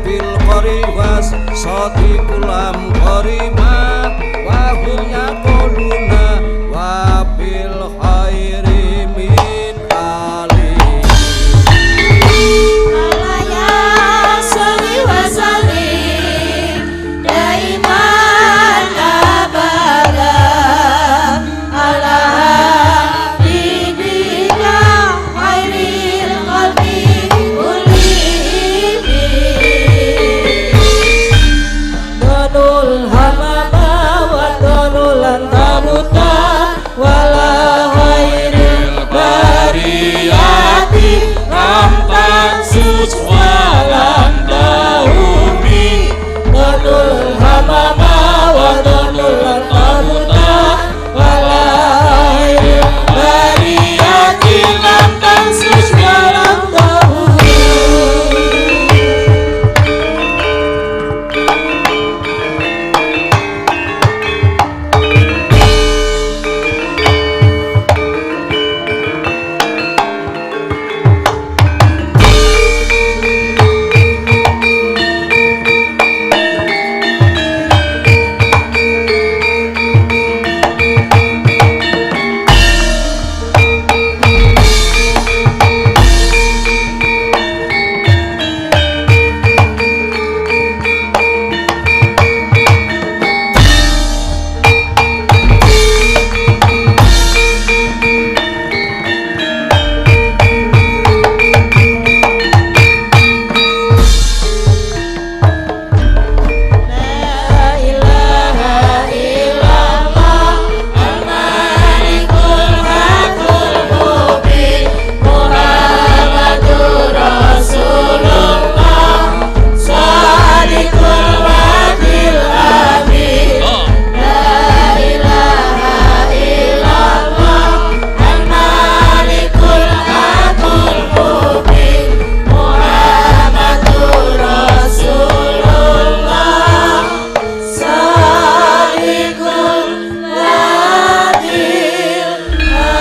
bil qariwas sadiqul am qarima wa hum yaquluna wa bil khairi min ali. Alaya sholli wa sallim daiman abada ala habibika khairil khalqi kullihim. Donul hamama wa donulan tamuta wala khairil bariyati lam tansus walam taumi. Donul hamama wa donulan tamuta wala khairil bariyati lam tansus walam taumi. La ilaha illallah al-malikul hakul mubin Muhammadur Rasulullah sadiqul wa'dil amin. La ilaha illallah al-malikul hakul mubin Muhammadur Rasulullah sadiqul wa'dil amin.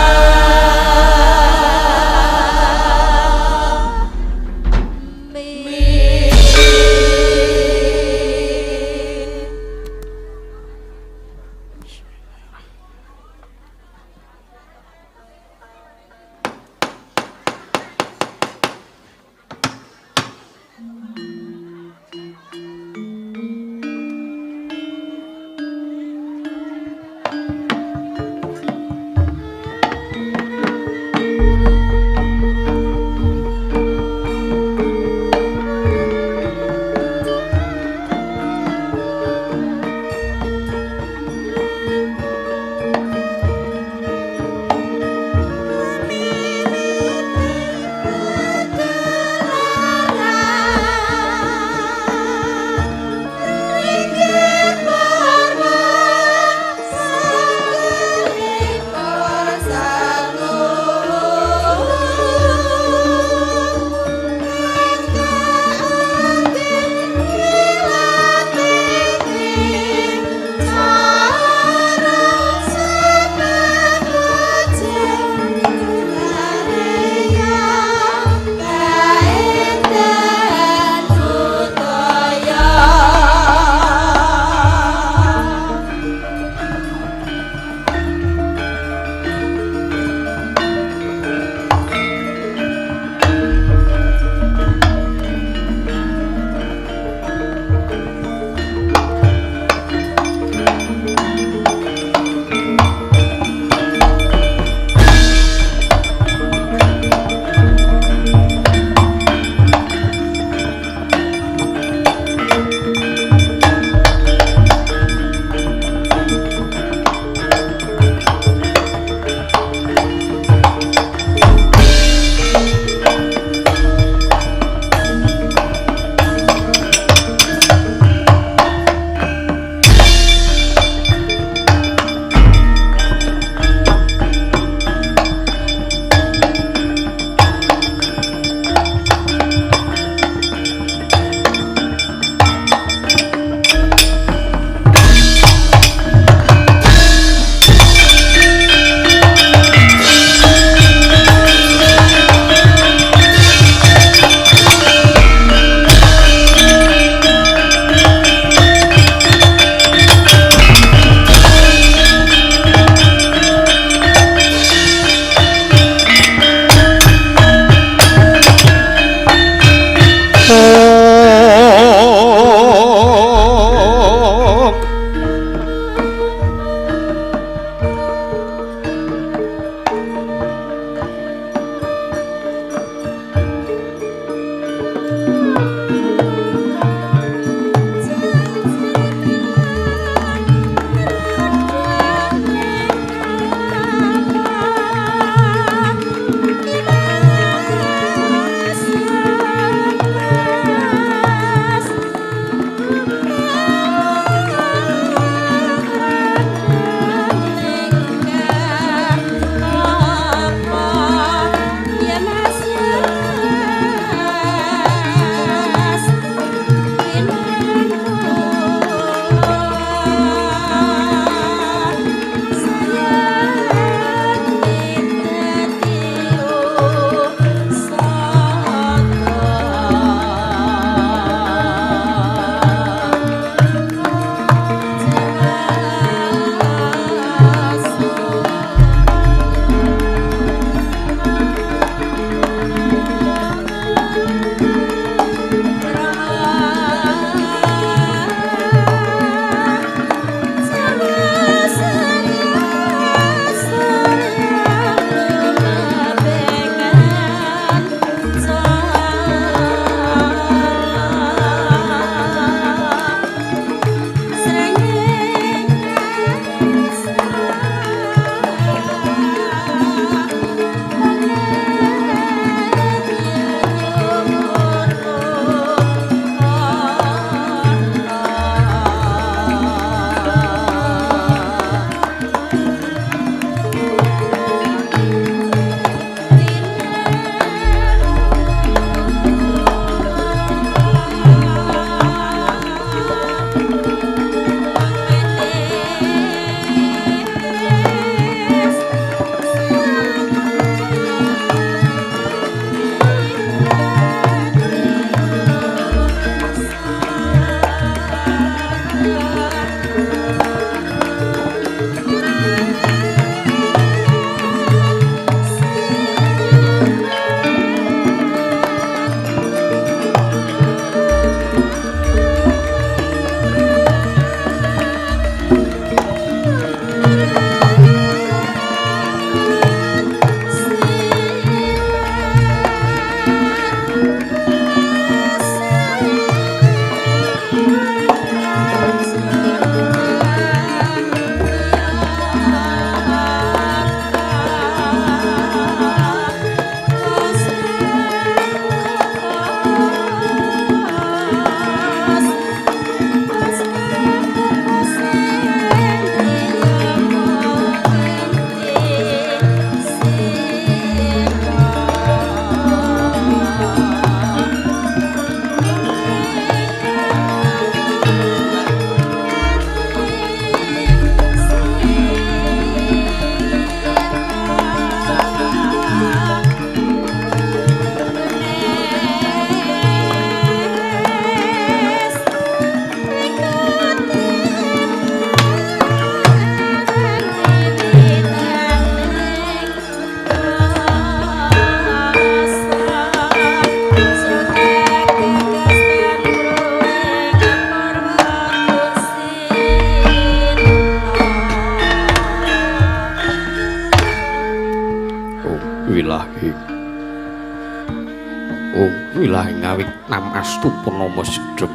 Astu purnama sedhem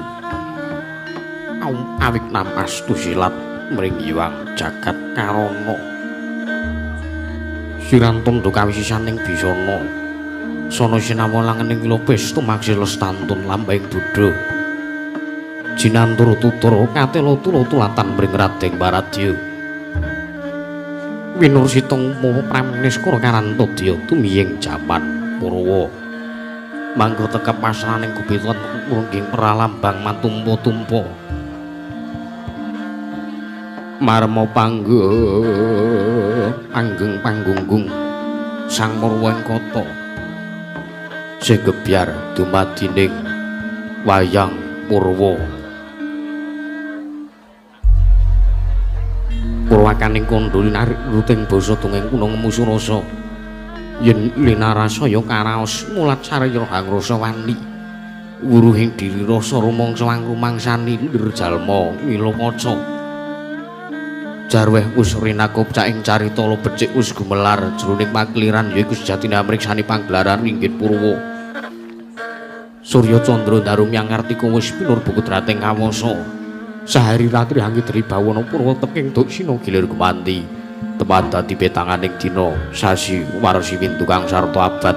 awik nam astu silat mring hyang jagat karana sirantondo kawisisaning bisana sana sinawa langening lopis tumaksi lestantun lambahing buddha jinantur tutur katela tulatan mring Radeng Baradya winursita mawa prameniskara karantodya tumiying jaman Purwa mangga tekep pasraning gubetan ngungging pralambang matumpa-tumpa marma panggo panggeng panggunggung sang Murwa ing kota sing gebyar dumadining wayang Purwa purwakaning kandha linuting basa dongeng kuna ngemusu rasa yen linarasaya karaos mulat sarya hangrasa wani Wuruhing diri rasa rumangsa angrumangsani lir jalma mila kaca. Jarweh wis rinakup caing carita lo becik wis gumelar jroning pakeliran yaiku sejatine amriksani panggelaran ringgit purwa. Surya candra daru myang ngartika wis pinurba kudrating kawasa. Sahari ratri hangidri bawana purwa teking duksina gilir gumanti. Teman dadi petanganing dina sasi warsi windu kang sarta abad.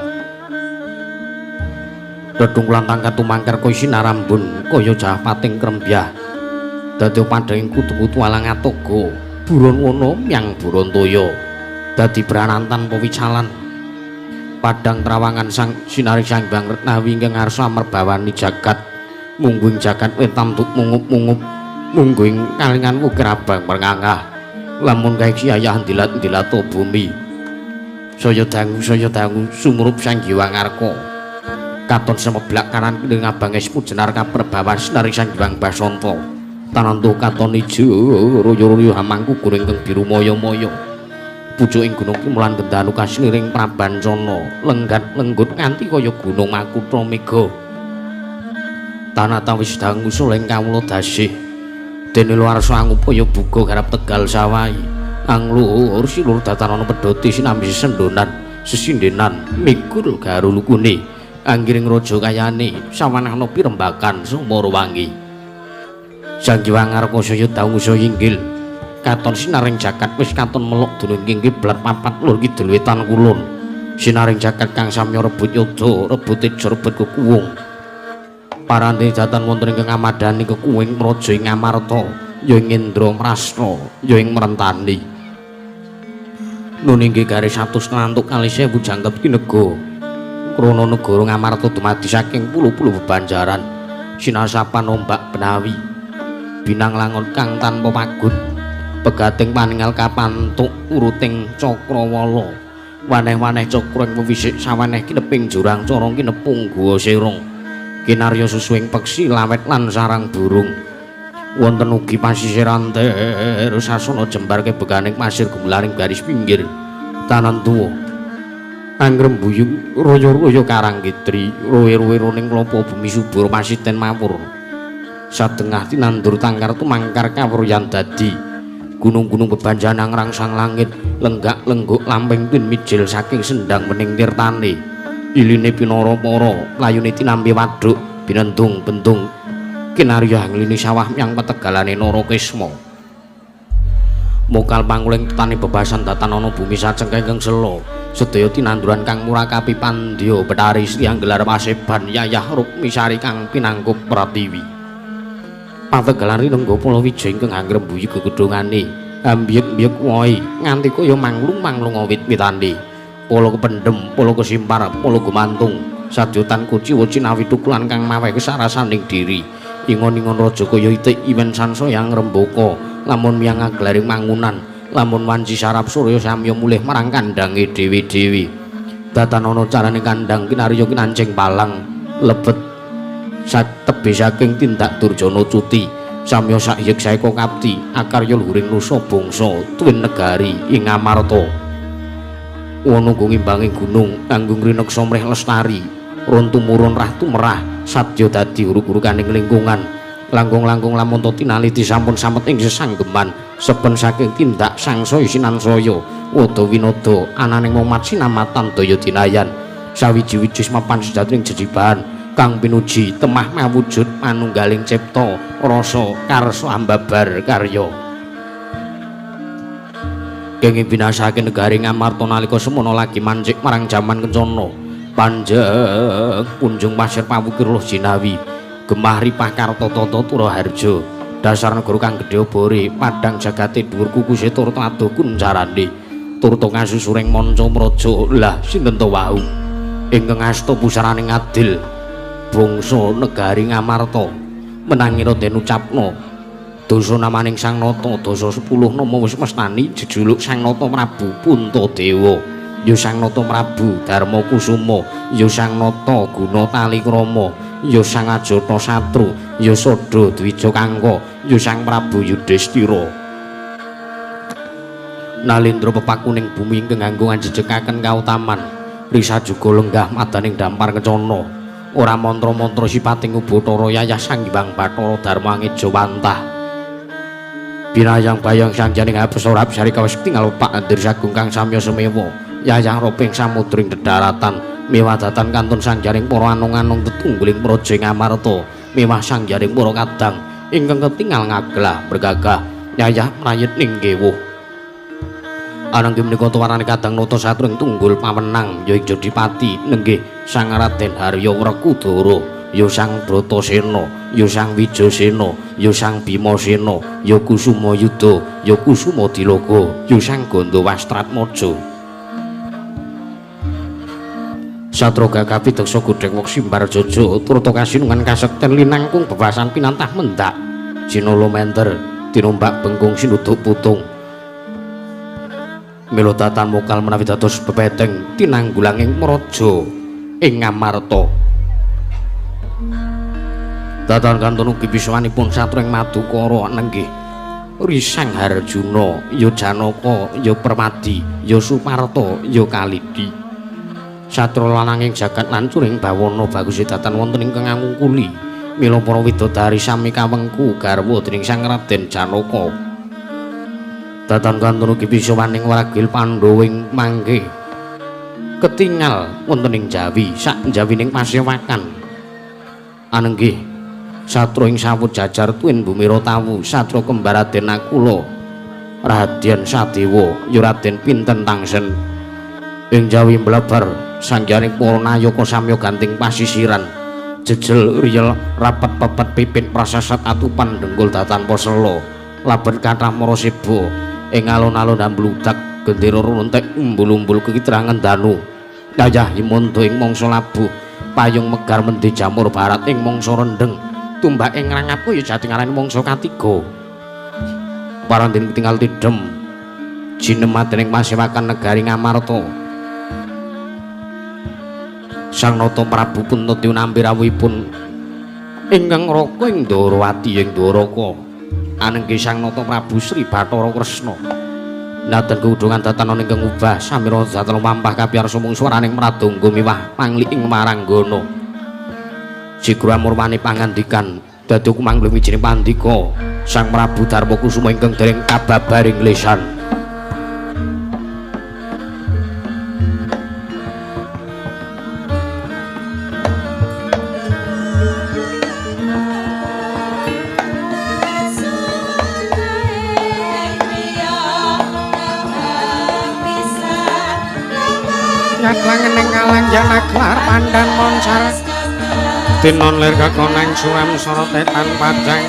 Dedung lan tangkat tumangkar kaya sinarambun kaya japating krembyah. Dadi padhanging kutu-kutu alang atoga, buron wana myang buron toya. Dadi pranantan pewicalan. Padhang trawangan sang sinari sang Hyang Retnawi ingkang ngarsa amerbawani jagat. Mungguing jagat wetan tuk mungup-mungup, mungguing kalingan wukir abang merngangah. Lamun kae ayah ndilat-ndilat bumi. Saya dangu sumurup Sang Hyang Arka. Katon semeblak kanan kiri ngabang es pujenar kaperbawan sinari Sang Hyang Basanta. Tanantu katon ijo royo-royo hamangku guring kang biru maya-maya. Pucuk ing gunung Kimulan gendanu kasliring Prabancana lenggat lenggut nganti kaya gunung Makutha Mega. Tanata wis dangu soleng kawula dasih. Dene luarsa angupaya buga garap Tegal sawahi. Angluhur silur datanana pedhoti sinambi sendonan sesindenan mikul garulukune. Anggiring raja kayane sawanahna pirembakan Sumarawangi. Sang Hyang Arka saya dangu saya inggil. Katon sinaring jagat wis katon melok dunung kiblat papat lur kidul wetan kulon. Sinaring jagat kang samya rebut yoda, rebut teja, rebut kekuwung. Parante datan wonten ingkang amadhani kekuwing praja ing Amarta, ya ing Indra Prasna, ya ing Mrentani. Nun inggih garis 104,000 jangkep kinega. Krana negara Ngamarta dumadi saking pulu-pulu bebanjaran sinasapan ombak benawi binang langon kang tanpa pagut pegating paningal kapantuk uruting cakrawala waneh-waneh cakra ing wisik sawaneh kineping jurang corong kinepung guwa serong kinarya susuing peksi lawet lan sarang burung wonten ugi pasisiran sasana jembar kebeganing pasir gumelaring garis pinggir tanan tuwa angrembuyung royo-royo karang kidri rowe-rowe roning klopo bumi subur pasiten mawur satengah tinandur tangkar tumangkar kawuryan dadi gunung-gunung bebanjanang rangsang langit lenggak-lengguk lamping tin mijil saking sendang wening tirtane iline pinara-para layune tinampi waduk binendung bendung kinarya anglini sawah yang petegalane Narakisma mokal panguling tetane bebasan datanana bumi sacengkeng sela sedaya tinanduran kang murakapi pandya Bethari Sri Anggelar Paseban Yayah Rukmisari kang pinangkup pratiwi. Pategalan rinengga Palawija ingkang angrembuyi gegedhongane ambyek-mbyek wohe nganti kaya manglung-manglung wit-witane. Pala kependhem, pala kesimpar, pala gumantung, sadyatan kuciwa cinawi tukulan kang maweh kesarasaning diri. Ingon-ingon raja kaya itik iwen sansaya ngrembaka lamun miyang agelaring mangunan. Lamun wanci sarap surya samya mulih marang kandhange dhewe-dhewe. Datanana carane kandhang kinarya kinancing palang lebet satebih saking tindak durjana cuti samya sakyek saeka kapti akarya luhuring nusa bangsa tuwin negari ing Amarta. Wana ngimbangi gunung kanggo ngrineksa mrih lestari run tumurun rah tumerah sadya dadi uruk-urukaning lingkungan. Langkung-langkung lamun to tinaliti sampun samet ing sesanggeman seben saking tindak sangsaya sinansaya wada winada ananing momat sinamatan daya dinayan sawiji-wiji mapan sejatining jejibahan kang pinuji temah mawujud manunggaling cipta rasa karsa ambabar karya kenging binasake negari Ngamarta nalika semono lagi mancik marang jaman kencana panjeng punjung pasir pawukir luh jinawi gemah ripah karta tata Turaharja dasar negara kang gedhe obore padhang jagate dhuwur kukuse turta adoh kuncarane turta ngasusuring manca praja lah sinten to wau ingkang asta pusaraning adil bangsa negari Ngamarta menangira den ucapna dosa namaning Sang Nata dasa 10 nama wis mestani jejuluk Sang Nata Prabu Puntadewa ya Sang Nata Prabu Darma Kusuma ya Sang Nata Guna Talikrama ya Sang Ajata Satru ya Sada Dwija Kangka ya Sang Prabu Yudhistira Nalendra pepakuning bumi ingkang nganggo anjejekaken kautaman risa juga lenggah madaning dampar kencana Ora mantra-mantra sipating Ubathara yayah Sang Hyang Bathara Darma Angejawantah. Binayang bayang sangjaning Hapsara Hapsari kawis tinggal Pak Andir Sagung kang samya semewa yayah roping samudring dedaratan miwah datan kantun sangjaning para anung-anung tetungguling praja Ngamarta miwah sangjaning para kadang ingkang ketingal ngaglah bergagah yayah mrayit ning kewuh. Ananging menika tuwarane kadang nata satring tunggul pawenang ya ing Jodipati nenggih Sang Raden Harya Wrekudara ya Sang Bratasena ya Sang Wijasena ya Sang Bimasena ya Kusuma Yuda ya Kusuma Dilaga ya Sang Gandawastratmaja. Satra gagah pideksa godheng weksimbar jaja turta kasinungan kasekten linangkung bebasan pinantah mendak jinala mender tinombak bengkung sinuduk putung mila datan mokal menawi dados bebedeng tinanggulanging mraja ing Ngamarta. Datan kantun ugi piswanipun satra ing Madukara nenggih Risang Harjuna ya Janaka ya Permadi ya Suparta ya Kalidi. Satra lananging jagat lancuring bawana bagus datan wonten ingkang ngungkuli mila para widodari sami kawengku garwa dening Sang Raden Janaka. Datan kantun ugi pisowaning waragil Pandhawa ing mangke ketingal wonten ing Jawi sak jawining pasewakan. Anenggih satra ing sawut jajar tuwin bumi Tawu satra kembar Raden Nakula Raden Sadewa ya Raden Pinten Tangsen. Ing Jawi mbleber sangyaning para nayaka samya ganting pasisiran jejel riyel rapet pepet pipit prasasat atupan dengkul datan posela labet kathah maraseba ing alun-alun ambludak gendera runtek umbul-umbul kekitrangan danu yayah himanda ing mangsa labuh payung megar mendhe jamur barat ing mangsa rendheng tumbak ing ngrangapku ya jati ngarani mangsa katiga. Parandene tinggal tidhem jinemat dening pasewakan negari Ngamarta. Sang Nata Prabu Punta nampi rawuhipun ingkang raka ing Ndorowati ing Dwaraka. Anengge Sang Nata Prabu Sri Bathara Kresna. Naten keudungan datan ingkang ubah samira datan mampah kapiyarsa mung swaraning mradangga miwah pangliking maranggana. Sigra murwani pangandikan dadi kumanggling wijining pandika Sang Prabu Darma Kusuma ingkang dereng kababaring lesan. Janaklar pandan moncar tinon lir kekoneng suram sorote tan padang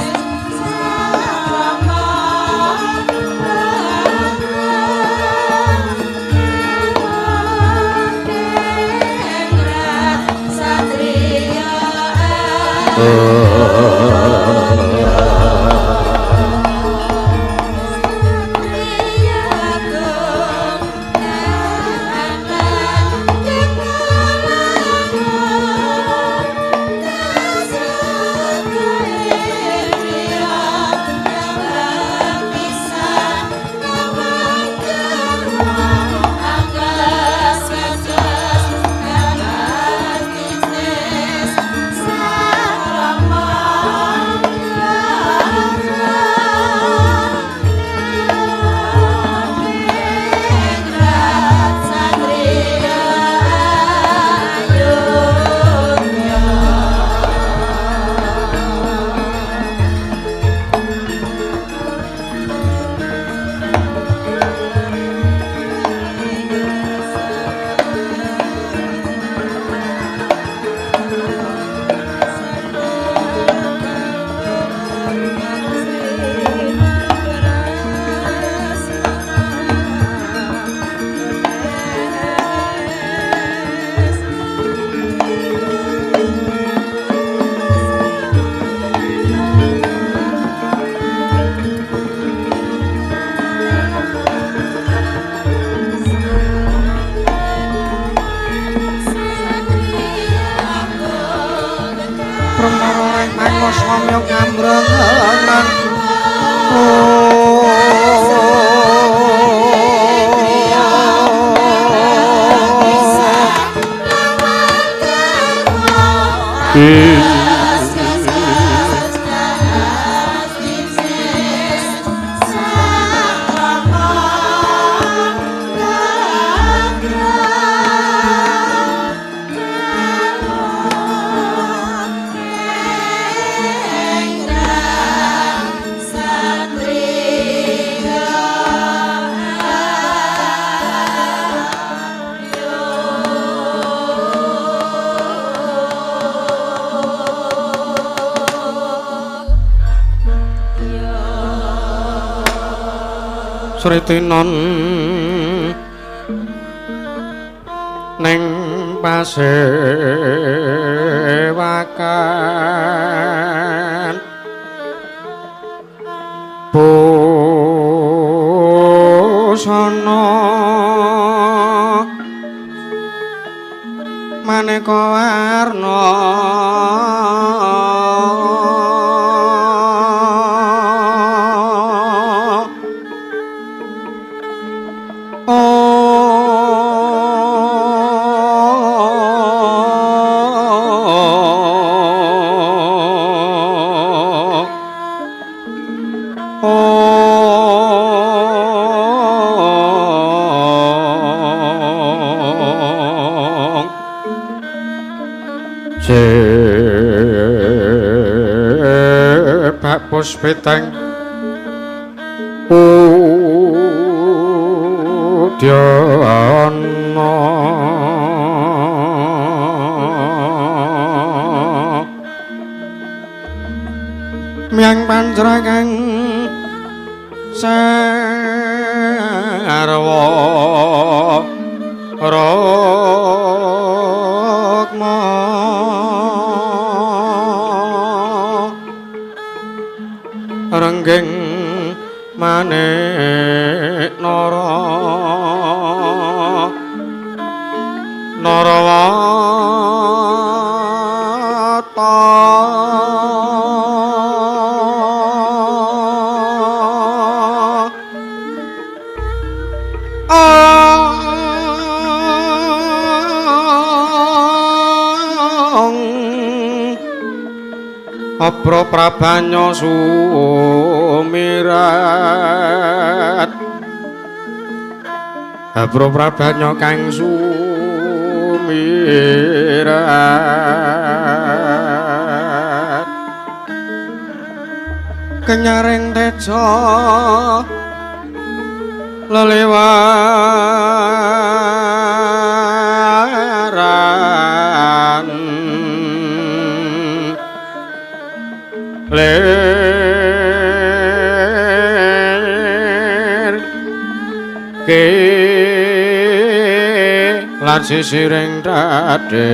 Sritinon ning pasewakan busana maneka warna Puspiteng udyana miyang panjra kang sarwa rukma rengging manik nara narawata Abra prabanya sumirat Abra prabanya kang sumirat Kenyaring teja lelewaran lir ke lan sisiring dadhe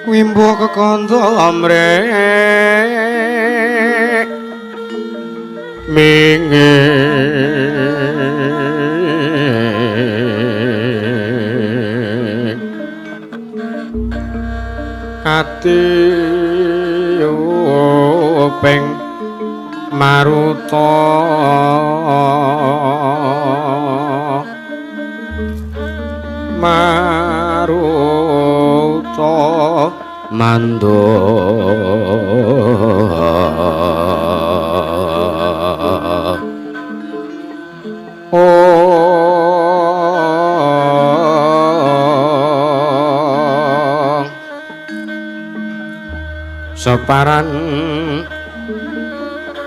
wimbo kekandha amrih mingi ati upeng maruta maruta mando separan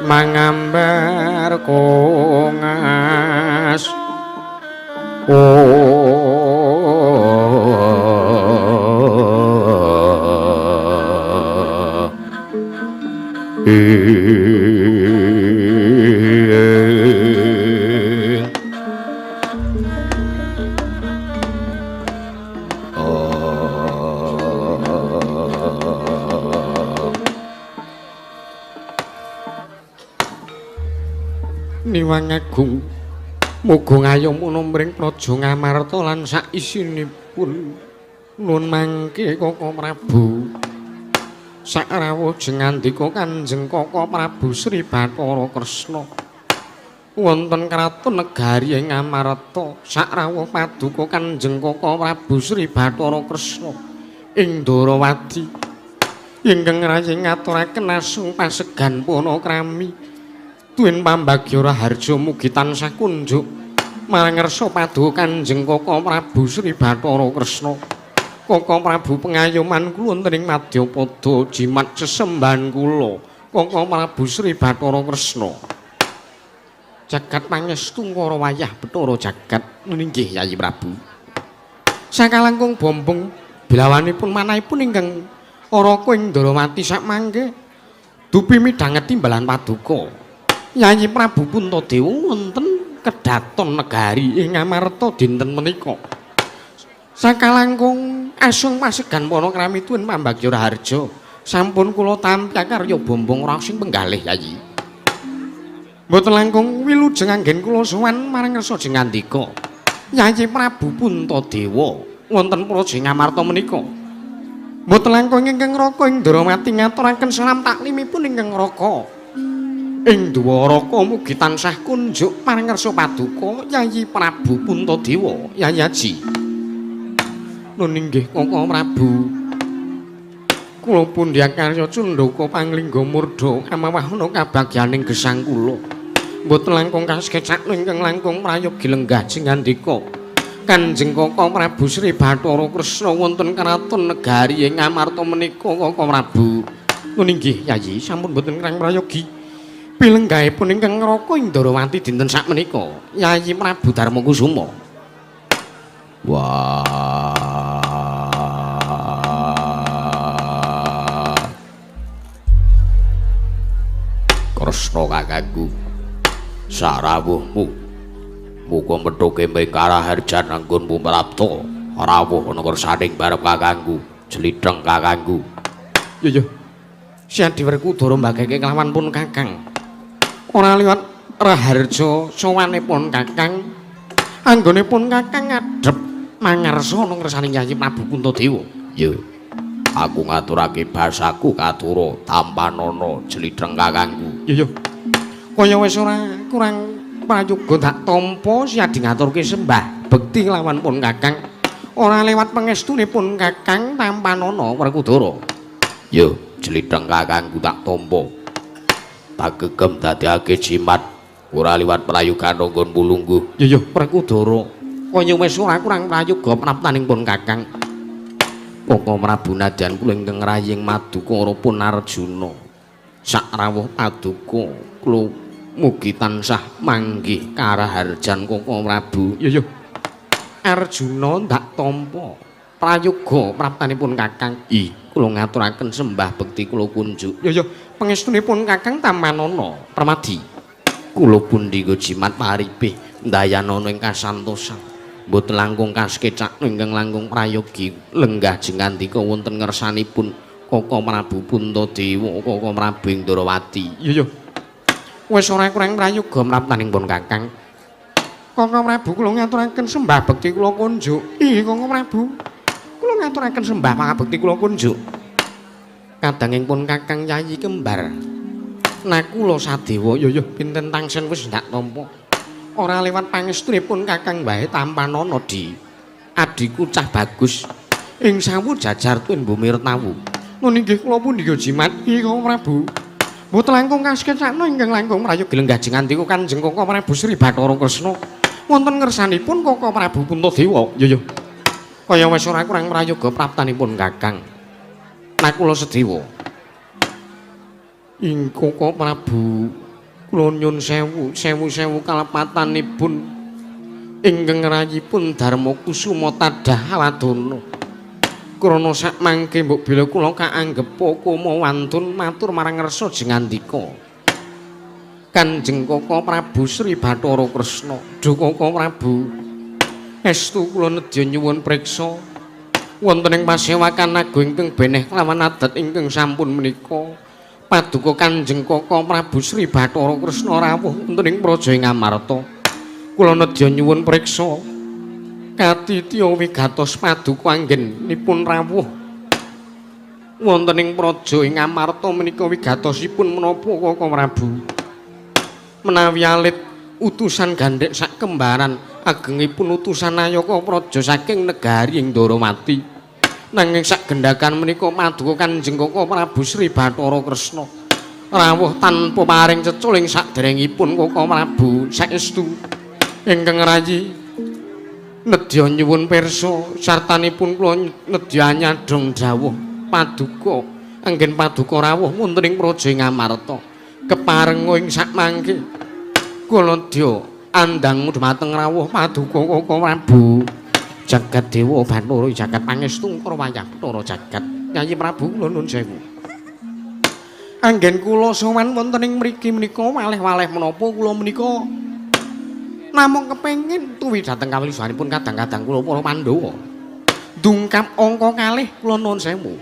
mangambar kongas Niwang agung muga ngayom mring praja Ngamarta lan saisinipun nun mangke Koko Prabu sakrawuh jeng ngandika Kanjeng Koko Prabu Sri Bathara Kresna Wonten kraton negari ing Amarta sakrawuh paduka Kanjeng Kaka Prabu Sri Bathara Kresna ing Ndorowati ingkang rayi ngaturaken asung pasegan panakrami tuwin pambagya raharja mugi tansah kunjuk marang ngersa paduka Kanjeng Kaka Prabu Sri Bathara Kresna. Kaka Prabu pengayoman kula wonten ing madyapada jimat sesembahan kula Kaka Prabu Sri Bathara Kresna. Jagat pangestu ngara wayah Bathara jagat meninggih Yayi Prabu. Sakalangkung bombong bilawanipun manahipun ingkang Araka ing Ndorowati sakmangke dupi midhanget timbalan paduka Yayi Prabu Puntadewa wonten kedhaton negari ing Amarta dinten menika. Sakalangkung asung pasegan panakrami tuwin pambagya raharja sampun kula tampi karya bombong raos sing penggalih Yayi. Mboten langkung wilujeng anggen kula sowan marang ngersa jengandika Yayi Prabu Puntadewa wonten praja ing Amarta menika. Mboten langkung ingkang raka ing Ndorowati ngaturaken salam taklimipun ingkang raka ing Dwaraka mugi tansah kunjuk marang ngersa paduka Yayi Prabu Puntadewa Yayi Aji. Nun inggih Kaka Prabu. Kula pundi akarya cundaka panglingga murda amawahana kabagyaning gesang kula. Mboten langkung kasekecak ingkang langkung prayogi lenggah jengandika Kanjeng Kaka Prabu Sri Bathara Kresna wonten kraton negari ing Amarta menika Kaka Prabu. Nun inggih Yayi sampun mboten kirang prayogi pilenggahipun ingkang ngraka ing Ndorowati dinten sakmenika Yayi Prabu Darmakusuma. Wah, Kresna kakangku, sarawuhmu muga methuke mring karaharjan anggonmu prapta rawuh ana kersaning barep kakangku, jlitheng kakangku. Yo yo. Siadi Werkudara mbageke kelawan pun kakang. Ora liwat raharja sowanipun kakang, anggonipun kakang ngadhep mangarsa ana ngersaning Yayi Prabu Puntadewa. Yo. Aku ngaturake basaku katura tampanana jlitheng kakangku. Yo yo. Kaya wis ora kurang prayoga tak tampa siadi ngaturke sembah bekti lawan pun kakang. Ora lewat pangestunipun kakang tampanana Werkudara. Yo, jlitheng kakangku tak tampa. Tak gegem dadekake jimat ora liwat prayogan nggonmu lungguh. Yo yo Werkudara. Kaya wis ora kurang prayoga praptaning pun kakang. Kaka Prabu nadyan kula ingkang raying maduka pun Arjuna. Sakrawuh paduka kula mugi tansah manggih karaharjan Kaka Prabu. Yo yo. Arjuna ndak tampa prayoga praptanipun kakang. I, kula ngaturaken sembah bekti kula kunjuk. Yo yo, pangestunipun kakang tamanana permadi. Kula pundi nggo jimat paripih ndayanana ing kasantosan. Mboten langkung kasekecak ingkang langkung prayogi lenggah jengandika wonten ngersanipun Kaka Prabu Puntadewa Kaka Prabu ing Ndorowati. Yo yo. Wis ora kurang prayoga mraptaning pun kakang. Kaka Prabu kula ngaturaken sembah bekti kula kunjuk. Ih Kaka Prabu. Kula ngaturaken sembah pangabekti kula kunjuk. Kadanging pun kakang Yayi kembar Nakula Sadewa. Yo yo pinten tangsen wis ndak tampa. Ora lewat pangestunipun kakang wae tampanana di adhiku cah bagus ing sawu jajar tuwin bumi retawu. Nun inggih kula pundi jimat iki Kaka Prabu. Mboten langkung kasekecakno ingkang langkung prayogi lenggah jengandika Kanjeng Kaka Prabu Sri Bathara Kresna wonten ngersanipun Kaka Prabu Puntadewa. Yo yo. Kaya wis ora kurang prayoga praptanipun kakang Nakula Sadewa. Ing Kaka Prabu kula nyun sewu sewu-sewu kalepatanipun ingkang rayipun Darmakusuma tadah wadana. Krana sakmangke mbok bela kula kaanggep koma wantun matur marang ngersa jengandika Kanjeng Kaka Prabu Sri Bathara Kresna. Duh Kaka Prabu, estu kula nedya nyuwun priksa wonten ing pasewakan agung ingkang beneh kelawan adat ingkang sampun menika. Paduka Kanjeng Kaka Prabu Sri Bathara Kresna rawuh wonten ing praja ing Amarta. Kula nedya nyuwun priksa katitya wigatos paduka anggenipun rawuh wonten ing praja ing Amarta menika wigatosipun menapa Kaka Prabu? Menawi alit Utusan gandhek sak kembaran agengipun utusan Nayaka Praja saking negari ing Ndarawati. Nanging sak gendhakan menika paduka Kanjeng Kaka Prabu Sri Bathara Kresna rawuh tanpa paring ceculing saderengipun Kaka Prabu saestu ingkang rayi nedya nyuwun pirsa sartanipun kula nedya nyadhong dawuh paduka anggen paduka rawuh wonten ing praja Ngamarta keparenga ing sakmangke kula nedya andhang dhumateng rawuh paduka Kaka Prabu jagat dewa bathara jagat pangestu Kara wayah Bathara jagat. Yayi Prabu kula nuwun sewu. Anggen kula sowan wonten ing mriki menika waleh-waleh menapa kula menika namung kepengin tuwi dhateng kawelisanipun kadang-kadang kula para Pandhawa. Dungkap angka kalih kula nuwun sewu.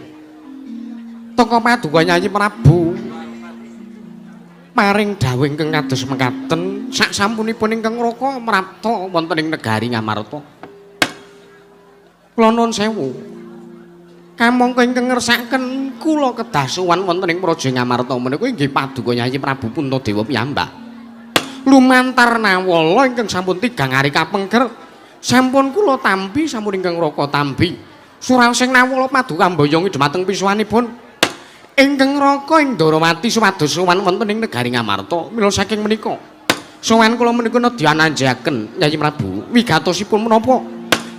Teka paduka Yayi Prabu paring dawuh ingkang kados mekaten sak sampunipun ingkang Raka mrapta wonten ing negari Ngamarta. Kula nuwun sewu. Kamangka ingkang ngersakaken kula kedah sowan wonten ing praja Ngamarta menika inggih paduka Yayi Prabu Puntadewa piyambak. Lumantar nawala ingkang sampun tigang ari kapengker sampun kula tampi sampun ingkang Raka tampi. Suraosing nawala paduka mboyongi dhumateng pisuwanipun ingkang Raka ing Ndarawati supados sowan wonten ing negari Ngamarta. Mila saking menika sowan kula menika nedya nanjaken Yayi Prabu wigatosipun menapa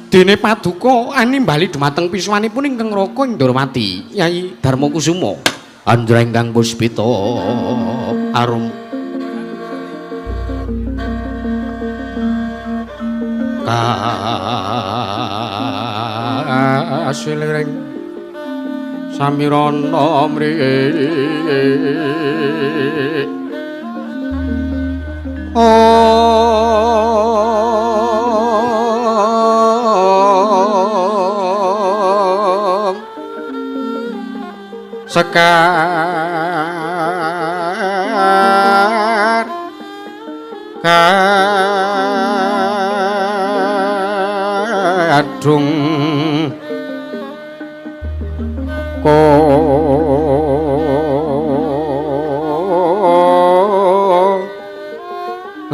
dene paduka animbali dhumateng pisuwanipun ingkang Raka ing Ndarawati Yayi Darma Kusuma. Andra ingkang puspita arum kasiliring samirana mri sekar kadung ko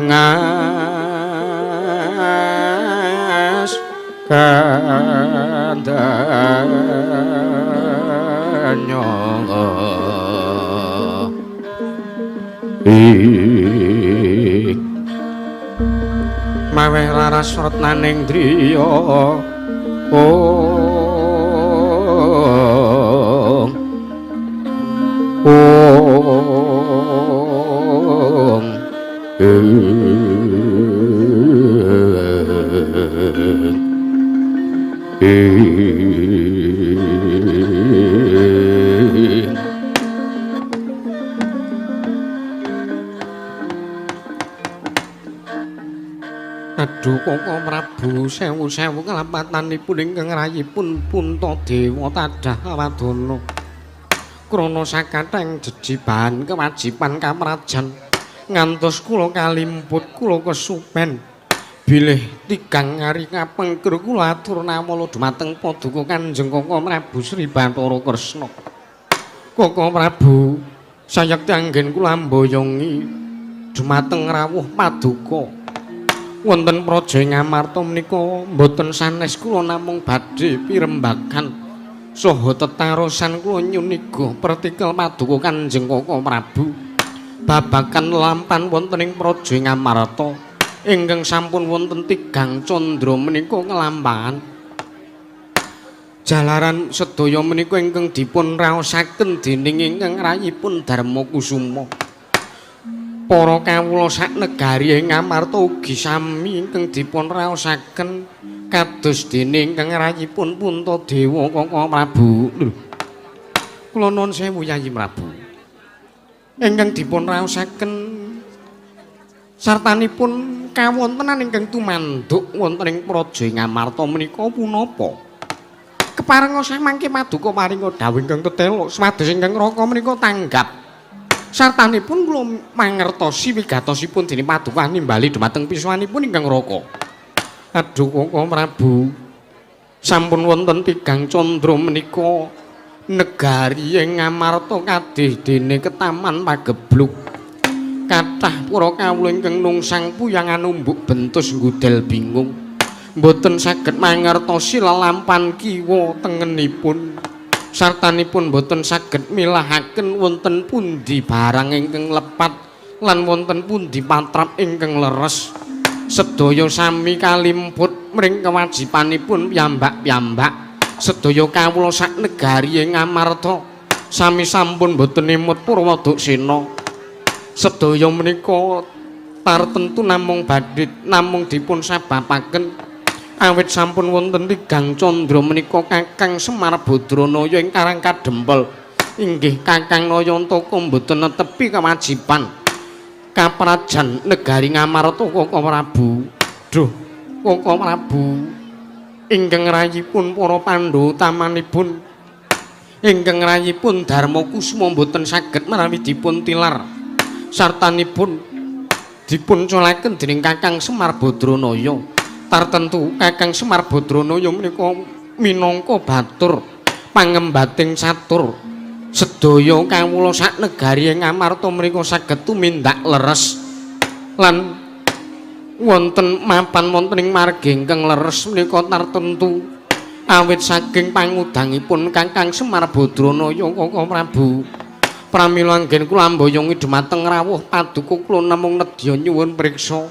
ngas kandanya ing maweh laras retnaning driya ong ong ing. Aduh Kaka Prabu sewu-sewu kelampatanipun ingkang rayipun Puntadewa tadah wadana. Krana sakathahing jejibahan kewajiban kamrajan ngantos kula kalimput kula kesupen bilih tigang ari kapengker kula atur nawala dhumateng paduka Kanjeng Kaka Prabu Sri Bathara Kresna. Kaka Prabu sayekti anggen kula mboyongi dhumateng rawuh paduka wonten praja Ngamarta menika mboten sanes kula namung badhe pirembagan saha tetarosan kula nyuniga pertikel paduka Kanjeng Kaka Prabu babagan lampan wonten ing praja Ngamarta ingkang sampun wonten tigang candra menika nglampahan jalaran sedaya menika ingkang dipun raosaken dening ingkang rayipun Darma Kusuma. Para kawula sak negari ing Ngamarta ugi sami ingkang dipun raosaken kados dene ingkang rayipun Puntadewa Kaka Prabu. Lho. Kula nuwun sewu Yayi Prabu. Ingkang dipun raosaken sartanipun kawontenan ingkang tumanduk wonten ing praja Ngamarta menika punapa? Keparenga samangke paduka paringa dawuh ingkang tetelo supados ingkang Raka menika tanggap. Sartanipun kula mangertosi wigatosipun dening paduka nimbali dhumateng pisuwanipun ingkang Raka. Aduh Kaka Prabu, sampun wonten tigang candra menika negari ing Ngamarta kadih dene ketaman pagebluk. Kathah para kawula ingkang nungsang puyangan umbuk bentus nggudel bingung. Mboten saged mangertosi lelampan kiwa tengenipun. Sartanipun mboten saged milahaken wonten pundi barang ingkang lepat lan wonten pundi patrap ingkang leres. Sedaya sami kalimput mring kewajibanipun piyambak-piyambak. Sedaya kawula sak negari ing Ngamarta sami sampun mboten emut Purwaduksena. Sedaya menika tartentu namung badhe namung dipun sababaken awit sampun wonten tigang candra menika Kakang Semar Badranaya ing Karang Kadempel. Inggih Kakang Nayantaka mboten netepi kewajiban kaprajan negari Ngamarta Kaka Prabu. Duh, Kaka Prabu ingkang rayipun para Pandhawa utamanipun ingkang rayipun Darma Kusuma mboten saged menawi dipun tilar sartanipun dipun colaken dening Kakang Semar Badranaya. Tartentu Kakang Semar Badranaya menika minangka batur pangembating catur sedaya kawula sak negari ing Ngamarta menika saged tumindak leres lan wonten mapan wonten ing margi ingkang leres menika tartentu awit saking pangudangipun Kakang Semar Badranaya. Kaka Prabu, pramila anggen kula amboyongi dhumateng rawuh paduka kula namung nedya nyuwun priksa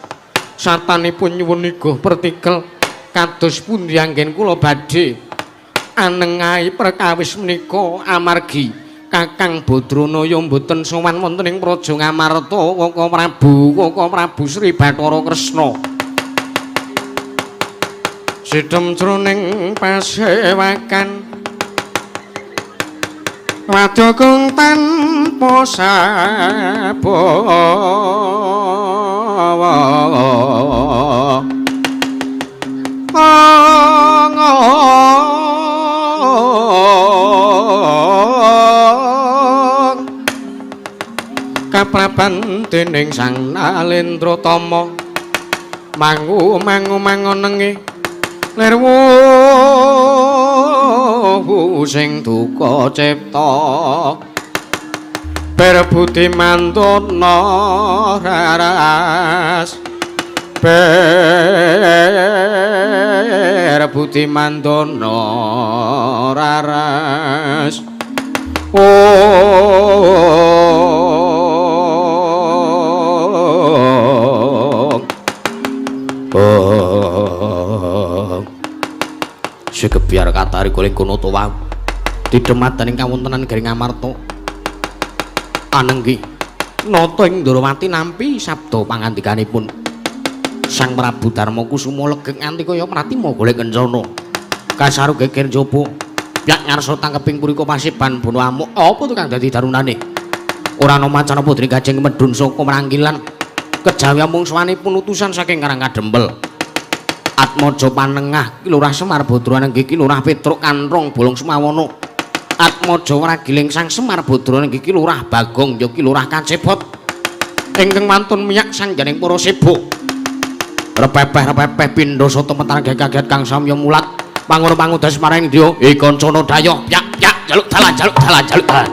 sartanipun nyuwun iguh pertikel kados pundi anggen kula badhe anengahi perkawis menika amargi Kakang Badranaya mboten sowan wonten ing Praja Ngamarta. Kaka Prabu, Kaka Prabu Sri Bathara Kresna. Sidhem jroning pasewakan wadya kung tanpa sabawa kapraban dening Sang Nalendra Tama mangu mangu mangonenge lirwu sing duka cipta berbudi mantuna raras berbudi mantuna raras. Oh, sekebiar katari goleng kono to wau didhemadaning kawontenan Garing Amarta. Anenggi nata ing Ndorowati nampi sabda pangandikanipun Sang Prabu Darma Kusuma legek nganti kaya pratima golek kencana. Kasaru geger njaba pyak ngarsa tangkeping purika paseban bono amuk. Apa to kang dadi darunane? Ora ana macan apa dening Kajeng medhun saka Mrangkilan kejawi amung sowanipun utusan saking Karang Kadempel. Atmaja Panengah Ki Lurah Semar Badranaya Ki Lurah Petruk Kanrong Bolong Sumawana. Atmaja Wragiling Sang Semar Badranaya Ki Lurah Bagong ya Ki Lurah Kacepot ingkang wantun miyak sangganing para sibuk. Repepeh-repepeh pindha sata mentar kaget kang samya mulat pangur-pangudas marang dya e kancana dayoh pyak-pyak jaluk dalan jaluk dalan jaluk dalan.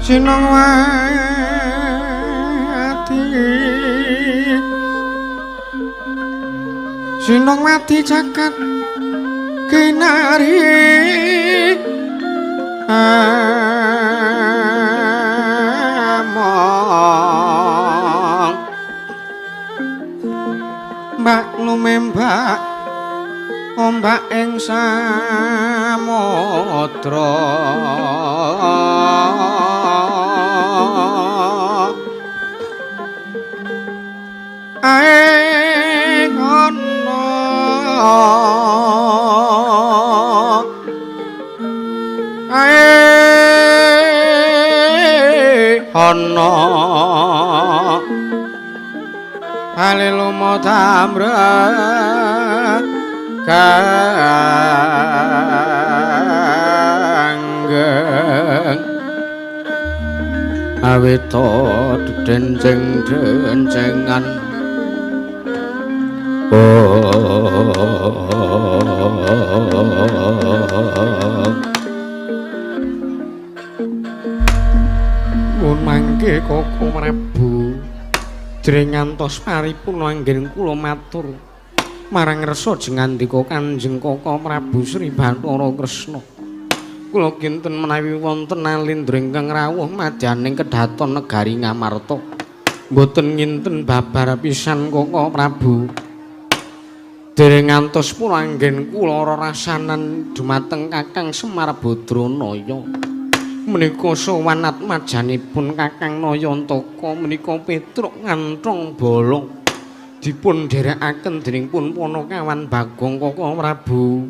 Sinongwati Sinongwati jagat kinari among mbak lumembak ombak ing samudra ae ana ae ana halelumo tamra kanggeng awita denceng-dencengan mun mangke Koko Prabu jring ngantos paripurna anggen kula matur marang resa jengandika Kanjeng Koko Prabu Sri Bathara Kresna. Kula kinten menawi wonten alindra ingkang rawuh madyaning kedhaton negari Ngamarta mboten nginten babar pisan Koko Prabu. Dereng ngantos pura anggen kula rerasanan dumateng Kakang Semar Badranaya. Menika sowan atmajanipun Kakang Nayantaka menika Petruk nganthong bolong dipun dherekaken dening pun Panakawan Bagong Koko Prabu.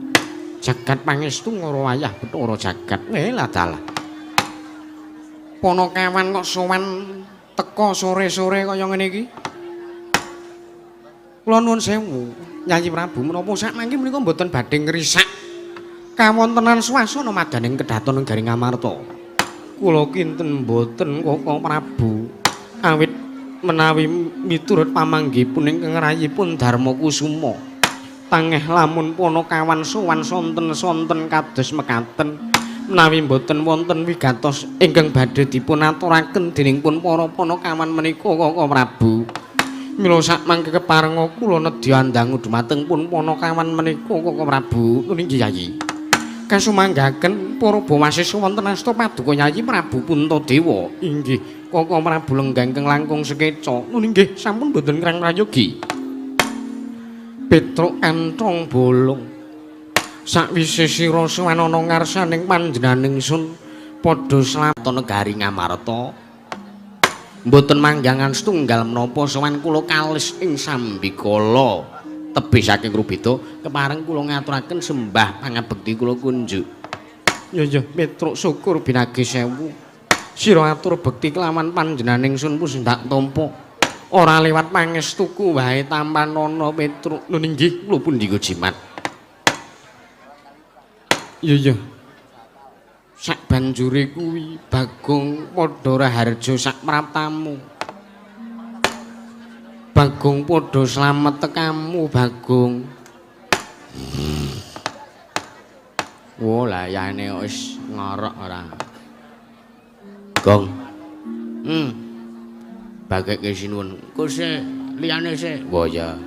Jagat pangestu ngara wayah Bathara jagat. Welah dalah. Panakawan kok sowan teka sore-sore kaya ngene iki. Kula nuwun sewu, Yayi Prabu, menapa sakmangke menika mboten badhe ngrisak kawontenan swasana madaning kedhaton negari Ngamarta. Kula kinten mboten Koko Prabu, awit menawi miturut pamanggihipun ingkang rayipun Darma Kusuma, tangeh lamun Panakawan sowan sonten-sonten kados mekaten menawi mboten wonten wigatos ingkang badhe dipun aturaken dening pun para Panakawan menika Koko Prabu. Mila sakmangke keparenga kula nedya andangu dumateng pun Panakawan menika Koko Prabu. Nggih Yayi. Kasumanggaken para bawasesa wonten asta paduka Yayi Prabu Puntadewa. Inggih Koko Prabu lenggah ingkang langkung sekeca. Nggih sampun boten ngrang prayogi. Petruk kanthong bolong. Sakwise sira sowan ana ngarsaning panjenenganing sun padha slamet negari Ngamarta. Mboten manggangan setunggal menapa sowan kula kalis ing sambikala tebih saking Rubeda kepareng kula ngaturaken sembah pangabekti kula kunjuk. Ya ya Petruk syukur binagi sewu. Sira atur bekti kelawan panjenenganing sun pun ndak tampa. Ora lewat pangestuku wae tampanana Petruk. Lho inggih kula pundi jimat. Ya ya. Sak banjure kuwi Bagong padha raharja sak praptamu. Bagong padha slamet tekamu Bagong. Wo layane wis ngorok ora. Gong. Bageke sinuwun. Ku sik liyane sik. Wo ya.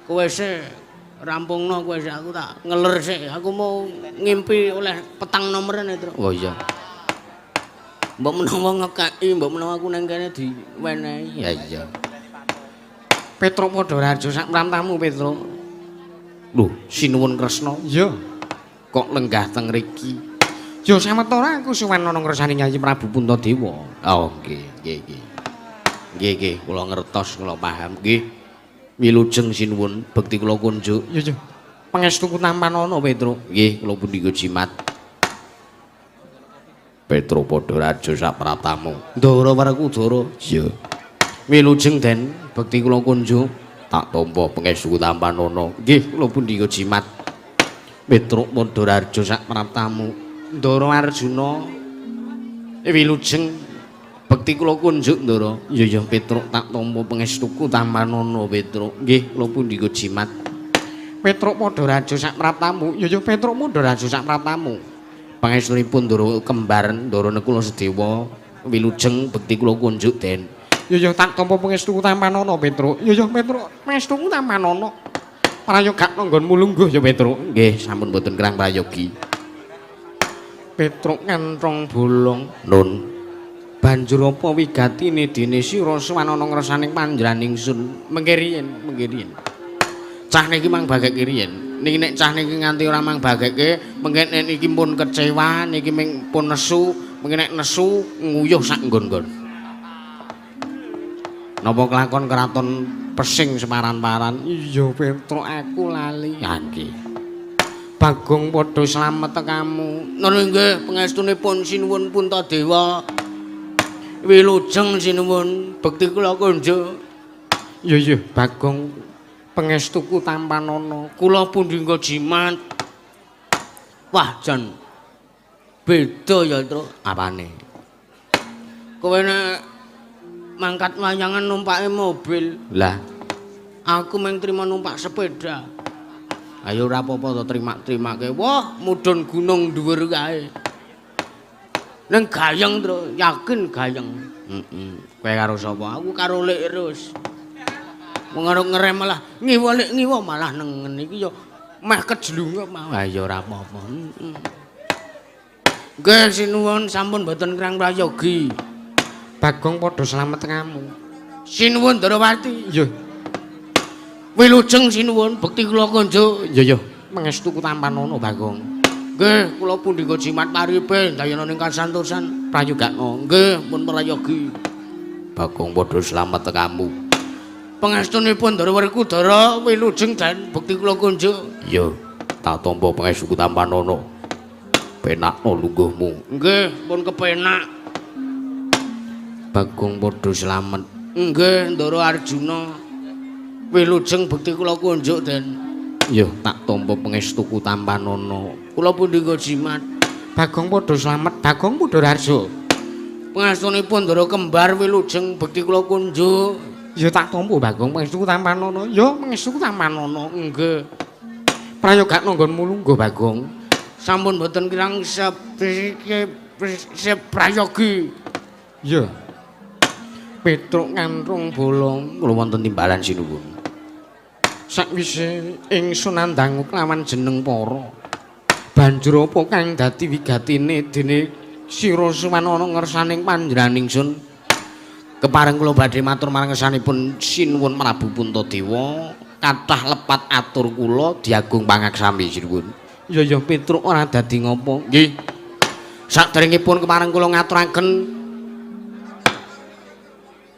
Kowe sik rampungno kowe sik, aku tak ngeler sik. Aku mau ngimpi oleh petang nomeren e, Truk. Oh iya. Mbok menawa ngekeki, mbok menawa aku nang kene diwenehi. Ya iya. Petruk padha raja sak pramtamu, Petruk. Lho, sinuwun Kresna. Iya. Kok lenggah teng riki? Ya sawetara aku sowan ana ngersane Yayi Prabu Puntadewa. Oh, nggih, nggih, nggih. Nggih, nggih, kula ngertos, kula paham nggih. Wilujeng sinuwun bekti kula kunjuk. Ya ya. Pangestuku tampanana Petruk. Nggih, kula pundi jimat. Petruk padha raja sak pratamu. Ndara Werkudara. Iya. Wilujeng Den, bekti kula kunjuk. Tak tampa pangestuku tampanana. Nggih, kula pundi jimat. Petruk padha raja sak pratamu. Ndara Arjuna. Wilujeng bekti kula kunjuk Ndara. Iya ya Petruk tak tampa pangestuku tampanana Petruk. Nggih, kula pundi jimat. Petruk padha raja sak praptamu. Ya ya Petruk padha raja sak praptamu. Pangestunipun Ndara kembar Ndara Nekula Sedewa wilujeng bekti kula kunjuk Den. Ya ya tak tampa pangestuku tampanana Petruk. Ya ya Petruk, pangestuku tampanana. Prayogakno nggonmu lungguh ya Petruk. Nggih, sampun boten kirang prayogi. Petruk nganthong bolong. Nun. Banjur apa wigatine dene sira sowan ana ngersaning panjenengan ingsun? Mengke riyin, mengke riyin. Cah niki mang bagekke riyin. Niki nek cah niki nganti ora mang bagekke, mengke nek niki pun kecewa, niki ming pun nesu, mengke nek nesu nguyuh sak nggon-nggon. Napa kelakon keraton pesing semaran-paran? Iya Petruk, aku lali. Ya nggih. Bagong padha slamet tekamu. Nun nggih, pangestunipun sinuwun Puntadewa. Wilujeng sinuwun, bekti kula kunjuk. Ya ya Bagong, pangestuku tampanana. Kula pundhingga jimat. Wah, jan beda ya, Truk. Apane? Kowe nek mangkat wayangan numpake mobil. Lah, aku mung trima numpak sepeda. Ayo ora apa-apa to terima-terimake. Wah, mudhun gunung dhuwur kae. Ning gayeng, Truk, yakin gayeng. Heeh. Kowe karo sapa? Aku karo Lek Rus. Wong arep ngerem malah ngiwa lek ngiwa malah nengen iki ya meh kejlungup mau. Ha ya ora apa-apa. Heeh. Nggih sinuwun sampun mboten kirang prayogi. Bagong padha slamet tekamu. Sinuwun Darawati. Iya. Wilujeng sinuwun bekti kula kunjuk. Ya ya, pangestuku tampanana Bagong. Nggih, kula pundhika jimat paripe ndayana ing kasantosan prayogakno. Nggih, pun prayogi. Bagong padha slamet tekamu. Pangestunipun Ndara Werkudara wilujeng dan bekti kula kunjuk. Iya, tak tampa pangestuku tampanana. Penakno lungguhmu. Nggih, pun kepenak. Bagong padha slamet. Nggih, Ndara Arjuna. Wilujeng bekti kula kunjuk, Den. Ya, tak tampa pangestuku tampanana. Kula pundhika jimat. Bagong padha slamet, Bagong padha raharja. Pangestunipun Ndara kembar wilujeng bekti kula kunjuk. Ya tak tampa Bagong pangestuku tampanana. Ya pangestuku tampanana. Nggih. Prayogakno nggonmu lungguh Bagong. Sampun boten kirang seprayogi. Ya. Petruk ngantrung bolong. Kula wonten timbalan sinuwun. Sakwise ingsun ndangu kelawan jeneng para. Banjur apa kang dadi wigatine dene sira sowan ana ngersaning panjenengan ingsun? Kepareng kula badhe matur marang ngersanipun Sinuwun Prabu Puntadewa, kathah lepat atur kula diagung pangaksami sinuwun. Ya ya Petruk ora dadi ngopo. Nggih. Saderengipun kepareng kula ngaturaken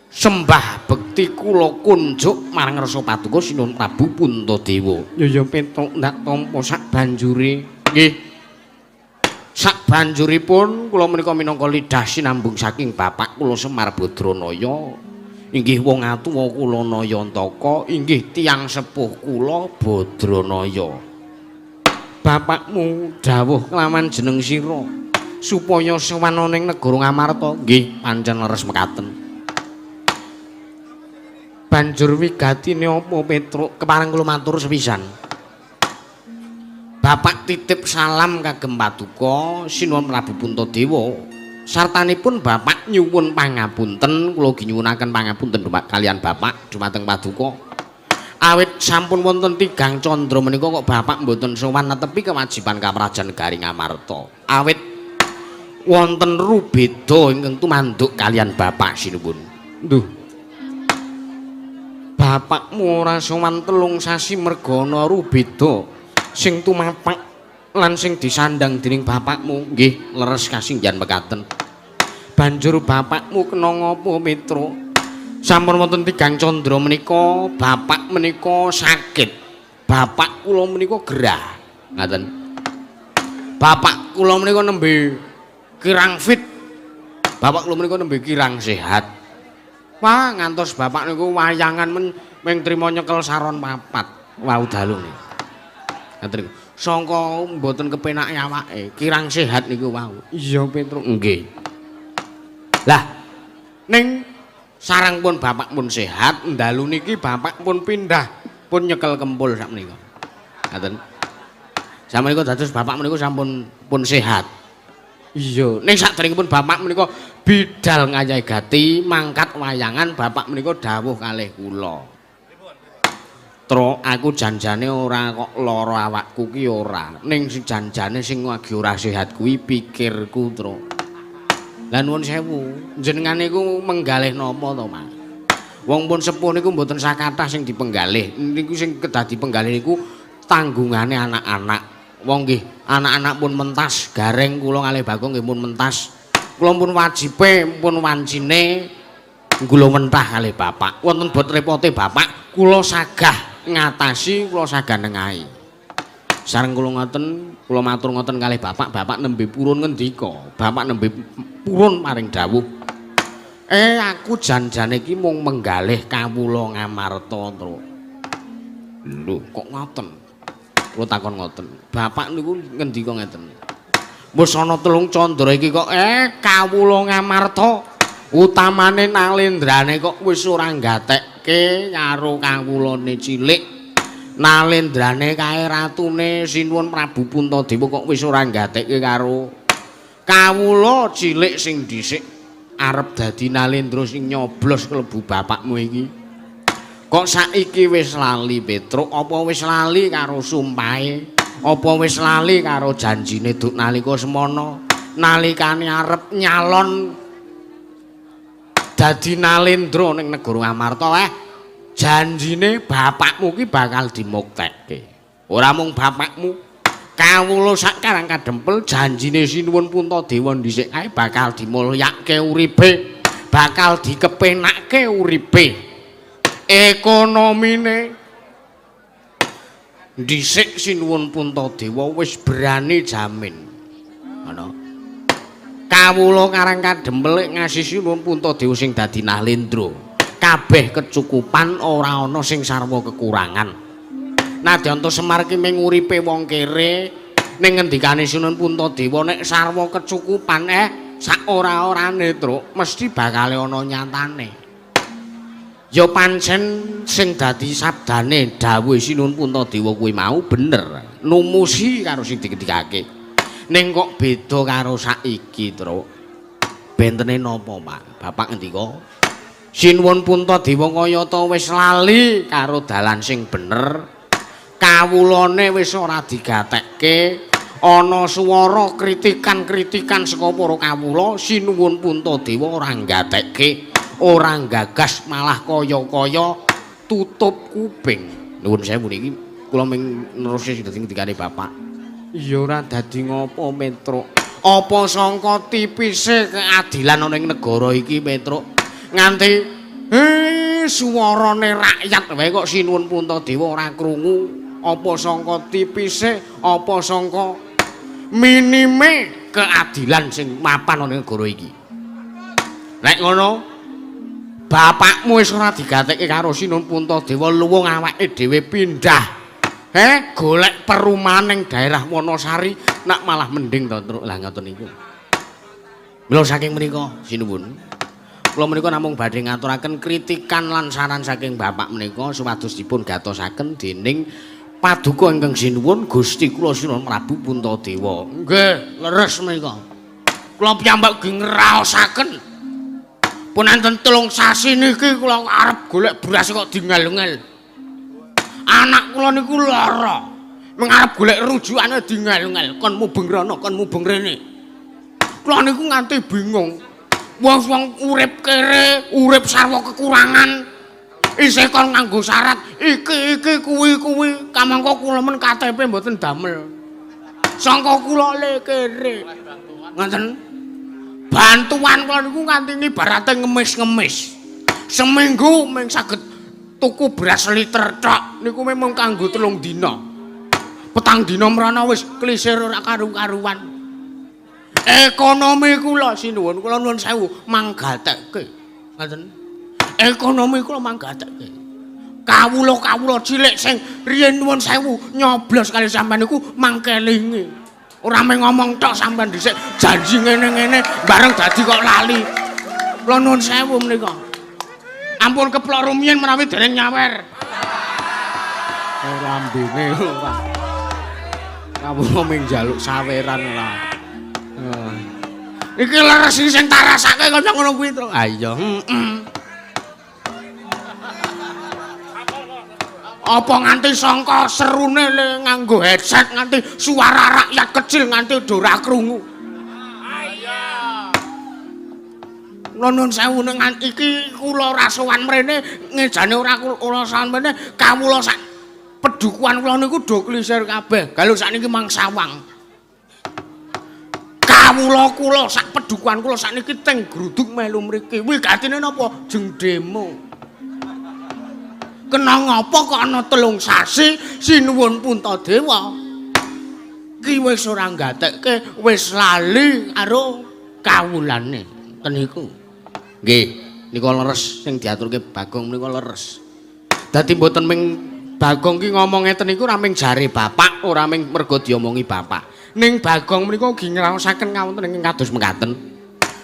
sembah bekti kula kunjuk marang ngersa paduka Sinuwun Prabu Puntadewa. Ya ya Petruk ndak tampa sak banjure. Nggih. Sak banjuripun kula menika minangka lidah sinambung saking bapak kula Semar Badranaya, inggih wong atuwa kula Nayantaka, inggih tiyang sepuh kula Badranaya. Bapakmu dawuh kelawan jeneng sira supaya sowan ana ing negara Ngamarta. Nggih, pancen leres mekaten. Banjur wigatine apa Petruk? Kepareng kula matur sepisan. Bapak titip salam kagem paduka Sinuwun Prabu Puntadewa. Sartanipun bapak nyuwun pangapunten, kula ugi nyuwunaken pangapunten dumateng kalian bapak dumateng paduka. Awit sampun wonten tigang candra menika kok bapak mboten sowan netepi kewajiban kaprajan negari Ngamarta. Awit wonten rubeda ingkang tumanduk kalian bapak sinuwun. Duh. Bapakmu ora sowan 3 sasi merga ana rubeda sing tumapak lan sing disandang dening bapakmu. Nggih, leres kasinggihan mekaten. Banjur bapakmu kena ngopo Petruk? Sampun wonten tigang candra menika bapak menika sakit. Bapak kula menika gerah. Ngaten. Bapak kula menika nembe kirang fit. Bapak kula menika nembe kirang sehat. Wah, ngantos bapak niku wayangan ming trima nyekel saron papat wau dalu niku. Ngaten niku. Sangka mboten kepenake awake, kirang sehat niku wau. Iya Petruk. Nggih. Lah, ning sarang pun bapak pun sehat, ndalu niki bapak pun pindah, pun nyekel kempul sak menika. Ngaten. Samenika dados bapak menika sampun pun sehat. Iya, ning saderengipun bapak menika bidal ngayahi gati mangkat wayangan bapak menika dawuh kalih kula. Tro, aku janjane ora kok lara awakku ki ora. Ning sing janjane sing lagi ora sehat kuwi pikirku, Tro. Lah nuwun sewu, jenengan niku menggalih napa to, Mas? Wong pun sepuh niku mboten sakathah sing dipenggalih. Niku sing kedah dipenggalih niku tanggungane anak-anak. Wong nggih, anak-anak pun mentas, gareng kula kalih Bagong nggih pun mentas. Kula pun wajibe, pun wancine kula mentah kalih bapak. Wonten bot repote bapak, kula sagah ngatasi, kula sagah nengahi. Sareng kula ngoten, kula matur ngoten kalih bapak, bapak nembe purun ngendika, bapak nembe purun paring dawuh. Aku janjane iki mung menggalih kawula Ngamarta, Tru. Lho, kok ngoten? Kula takon ngoten. Bapak niku ngendika ngeten. Wis ana telung candra iki kok kawula Ngamarta utamane nalendrane kok wis ora nggatekke karo kawulane cilik. Nalendrane kae ratune Sinuwun Prabu Puntadewa kok wis ora nggatekke karo kawula cilik sing dhisik arep dadi nalendra sing nyoblos klebu bapakmu iki. Kok saiki wis lali Petruk, apa wis lali karo sumpahe? Apa wis lali karo janjine duk nalika semana nalikane arep nyalon dadi nalendra ning negara Ngamarta? Janjine bapakmu ki bakal dimuktekke. Ora mung bapakmu, kawula sak Karang Kadempel janjine Sinuwun Puntadewa dhisik kae bakal dimulyake uripe, bakal dikepenakke uripe. Ekonomine dhisik Sinuwun Puntadewa wis berani jamin. Ngono. Kawula Karang Kadempel ngasih Sinuwun Puntadewa sing dadi nalendra. Kabeh kecukupan, ora ana sing sarwa kekurangan. Nadyan Semar ki ming uripe wong kere, ning ngendikane Sinuwun Puntadewa nek sarwa kecukupan sak ora-orane, Truk, mesti bakal ana nyatane. Ya pancen sing dadi sabdane dawuhe Sinuwun Puntadewa kuwi mau bener, numusi karo sing dikendikake. Ning kok beda karo saiki, Truk. Bentene napa, Pak? Bapak ngendika Sinuwun Puntadewa kayata wis lali karo dalan sing bener. Kawulane wis ora digatekke, ana swara kritikan-kritikan saka para kawula, Sinuwun Puntadewa ora nggatekke, ora gagas, malah kaya-kaya tutup kuping. Nuwun sewu niki kula ming nerusi sing dadi ngendikane bapak. Ya ora dadi ngopo, Petruk. Apa sangka tipise keadilan ana ing negara iki, Petruk? Nganti suwarane rakyat wae kok Sinuwun Puntadewa ora krungu. Apa sangka tipise, apa sangka minime keadilan sing mapan ana ing negara iki. Nek ngono, bapakmu wis ora digatekke karo Sinuwun Puntadewa, luwung awake dhewe pindah. Golek perumahan ning daerah Wonosari, nak malah mending to, Truk. Lah ngoten niku. Mila saking menika, sinuwun. Kula menika namung badhe ngaturaken kritikan lan saran saking bapak menika supados dipun gatosaken dening paduka ingkang sinuwun Gusti kula Sinuwun Prabu Puntadewa. Nggih, leres menika. Kula piyambak ugi ngraosaken. Pun enten 3 sasi niki kula arep golek beras kok dingel-ngel. Anak kula niku lara. Mung arep golek rujukane dingel-ngel, kon mubeng rono, kon mubeng rene. Kula niku nganti bingung. Wong-wong urip kere, urip sarwa kekurangan. Isih kon nganggo syarat iki-iki kuwi-kuwi, kamangka kula men KTP mboten damel. Sangka kula le kere. Ngoten. Bantuan kula niku nganti ibarate ngemis-ngemis. Seminggu mung saged tuku beras liter tok niku memang kanggo 3 dina. 4 dina mrana wis klisir ora karu-karuan. Ekonomi kula sinuwun, kula nuwun sewu manggatekke. Ngoten. Ekonomi kula manggatekke. Kawula-kawula cilik sing riyen nuwun sewu nyoblos kali sampean niku mangkelingi. Ora mung ngomong tok sampean dhisik janji ngene-ngene bareng dadi kok lali. Kula nuwun sewu menika. Ampun keplok rumiyin menawi dereng nyawer. Ora ambene ora. Kawula mung njaluk saweran ora. Iki leres iki sing tak rasake kaya ngono kuwi, Tru. Ah iya, heeh. Apa nganti sangka serune le nganggo headset nganti suara rakyat kecil nganti do ora krungu. Nuwun sewu ning iki kula ora sowan mrene ngejane ora kula sowan mrene kawula sak pedukuhan kula niku do klisir kabeh. Galuh sakniki mang sawang. Kawula kula sak pedukuhan kula sakniki teng gruduk melu mriki. Wigatine napa? Jeng demo. Kena ngapa kok ana 3 sasi sinuwun Puntadewa ki wis ora nggatekke, wis lali karo kawulane. Ten niku. Nggih, nika leres sing diaturke Bagong menika leres. Dadi mboten ming Bagong ki ngomong ngeten niku ora ming jare bapak, ora ming mergo diomongi bapak. Ning Bagong menika ugi ngraosaken kawonten ingkang kados mekaten.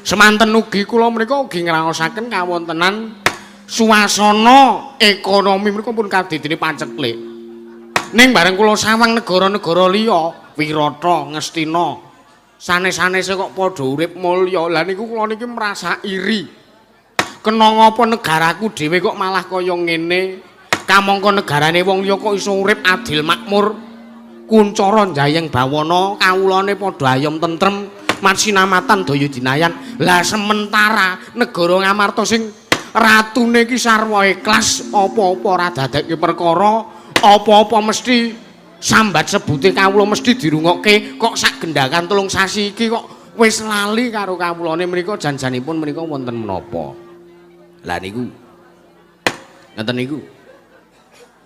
Semanten ugi kula menika ugi ngraosaken kawontenan suasana ekonomi menika pun kadidine paceklik. Ning bareng kula sawang negara-negara liya, Wirata, Ngastina, sanes-sanese kok padha urip mulya. Lah niku kula niki merasa iri. Kena ngapa negaraku dhewe kok malah kaya ngene? Kamangka negarane wong liya kok iso urip adil makmur, kuncara njayeng bawana, kawulane padha ayom tentrem, masinamatan daya dinayan. Lah sementara negara Ngamarta sing ratune iki sarwa ikhlas, apa-apa ora dadekke perkara, apa-apa mesti sambat sebute kawula mesti dirungokke, kok sak gendakan 3 sasi iki kok wis lali karo kawulane menika jan-janipun menika wonten menapa. Lah niku ngeten niku.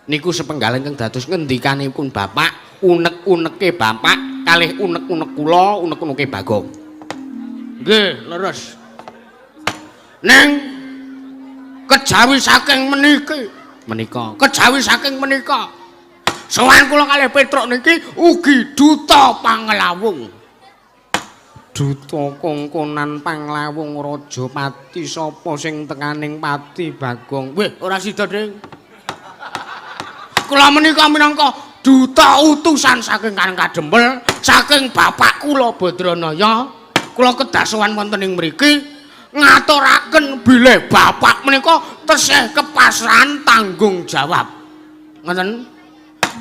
Niku sepenggal ingkang dados ngendikanipun bapak, unek-uneke bapak kalih unek-unek kula, unek-uneke Bagong. Nggih, leres. Ning kejawi saking meniki menika, kejawi saking menika sowan kula kalih Petruk niki ugi duta Panglawung. Duta kongkonan Panglawung Raja Pati sapa sing tekaning pati Bagong? Weh, ora sida, Ding. Kula menika minangka duta utusan saking Karang Kadempel, saking bapak kula Badranaya, kula kedah sowan wonten ing mriki ngaturaken bilih bapak menika tesih kepasrahan tanggung jawab. Ngoten.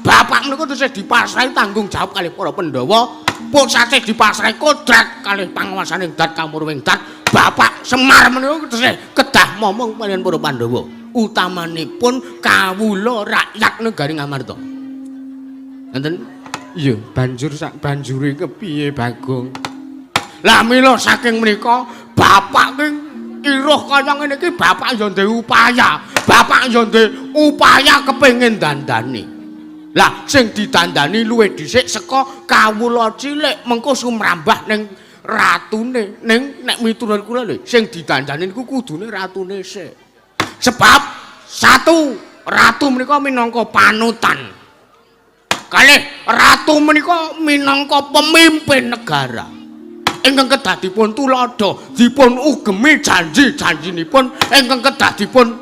Bapak menika tesih dipasrahi tanggung jawab kalih para Pandhawa, pusate dipasrahi kodrat kalih panguwasaning dat kamurwing dat. Bapak Semar menika tesih kedah momong kaliyan para Pandhawa, utamanipun kawula rakyat negari Ngamarta. Ngoten? Iya, banjur sak banjure kepiye Bagong? Lah mila saking menika bapak ki iruh kaya ngene iki bapak ya ndek upaya. Bapak ya ndek upaya kepengin dandani. Lah sing didandani luwih dhisik saka kawula cilik mengko sumrambah ning ratune. Ning nek miturut kula lho sing didandani niku kudune ratune sik. Sebab satu, ratu menika minangka panutan. Kalih, ratu menika minangka pemimpin negara. Ingkang kedah dipun tuladha, dipun ugemi janji-janjinipun, ingkang kedah dipun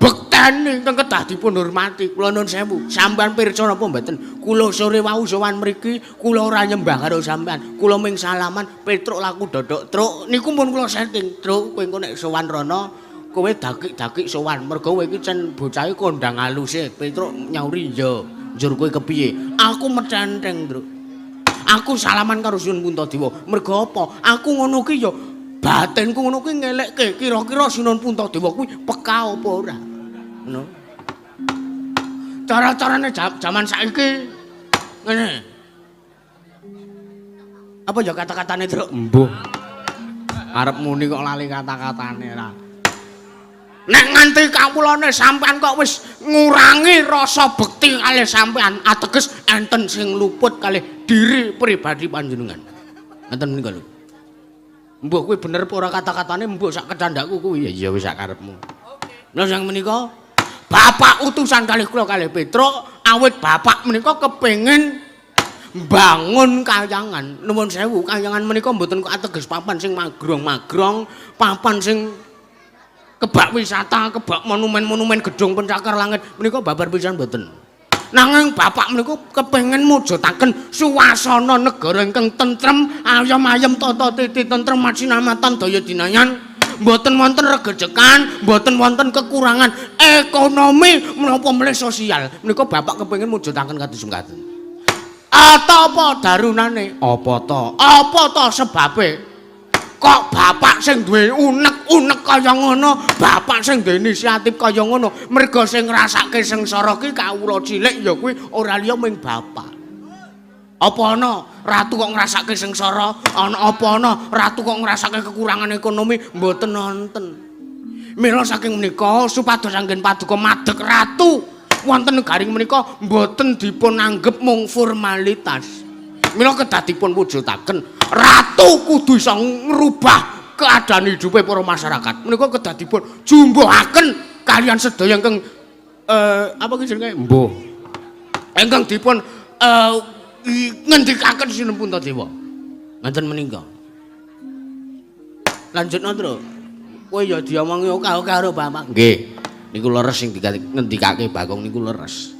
bekteni, ingkang kedah dipun hormati. Kula nuwun sewu, sampean pirsa napa mboten? Kula sore wau sowan mriki, kula ora nyembah karo sampean. Kula ming salaman, Petruk laku dodok truk niku pun kula setting. Truk kowe engko nek sowan rono, kowe dakik-dakik sowan. Mergo kowe iki cen bocahe kondang aluse. Petruk nyauri iya. Njur kowe kepiye? Aku metenteng, Truk. Aku salaman karo Sinuwun Puntadewa. Mergo apa? Aku ngono ki ya batinku ngono kuwi ngelekke kira-kira Sinuwun Puntadewa kuwi peka apa ora. Ngono. Cara-carane jaman saiki ngene. Apa ya kata-katane, Truk? Mbuh. Arep muni kok lali kata-katane ra. Nek nganti kawulane sampean kok wis ngurangi rasa bekti kalih sampean, ateges enten sing luput kalih diri pribadi panjenengan. Enten menika lho. Mbuh kuwi bener apa ora kata-katane, mbuh sak kecandhaku kuwi. Ya iya wis sak karepmu. Lha sang menika bapak utusan kalih kula kalih Petruk, awit bapak menika kepengin mbangun kayangan. Nuwun sewu, kayangan menika mboten kok ateges papan sing magrong-magrong, papan sing kebak wisata, kebak monumen-monumen gedung pencakar langit menika babar pisan mboten. Nanging bapak menika kepengin mujudaken suasana negara ingkang tentrem, ayem-ayem tata titi tentrem masinamatan daya dinayan. Mboten wonten regejekan, mboten wonten kekurangan ekonomi menapa melih sosial. Menika bapak kepengin mujudaken kados mekaten. Ata apa darunane? Apa to? Apa to sebabe? Kok bapak sing duwe unek-unek kaya ngono, bapak sing duwe inisiatif kaya ngono, merga sing ngrasake sengsara ki kawula cilik ya kuwi ora liya ming bapak. Apa ana ratu kok ngrasake sengsara? Ana apa ana ratu kok ngrasake kekurangan ekonomi? Mboten nonten. Mila saking menika supados anggen paduka madeg ratu wonten garing menika mboten dipun anggep mung formalitas. Mila kedah dipun wujudaken ratu kudu iso ngrubah keadaan hidupe para masyarakat. Menika kedah dipun jumbuhaken kalian sedaya ingkang apa ki jenenge? Mbuh. Ingkang dipun ngendikaken Sinuwun Puntadewa. Ngaten menika. Lanjutno, Tru. Kowe ya diomongi akeh karo bapak. Nggih. Niku leres sing ngendikake Bagong niku leres.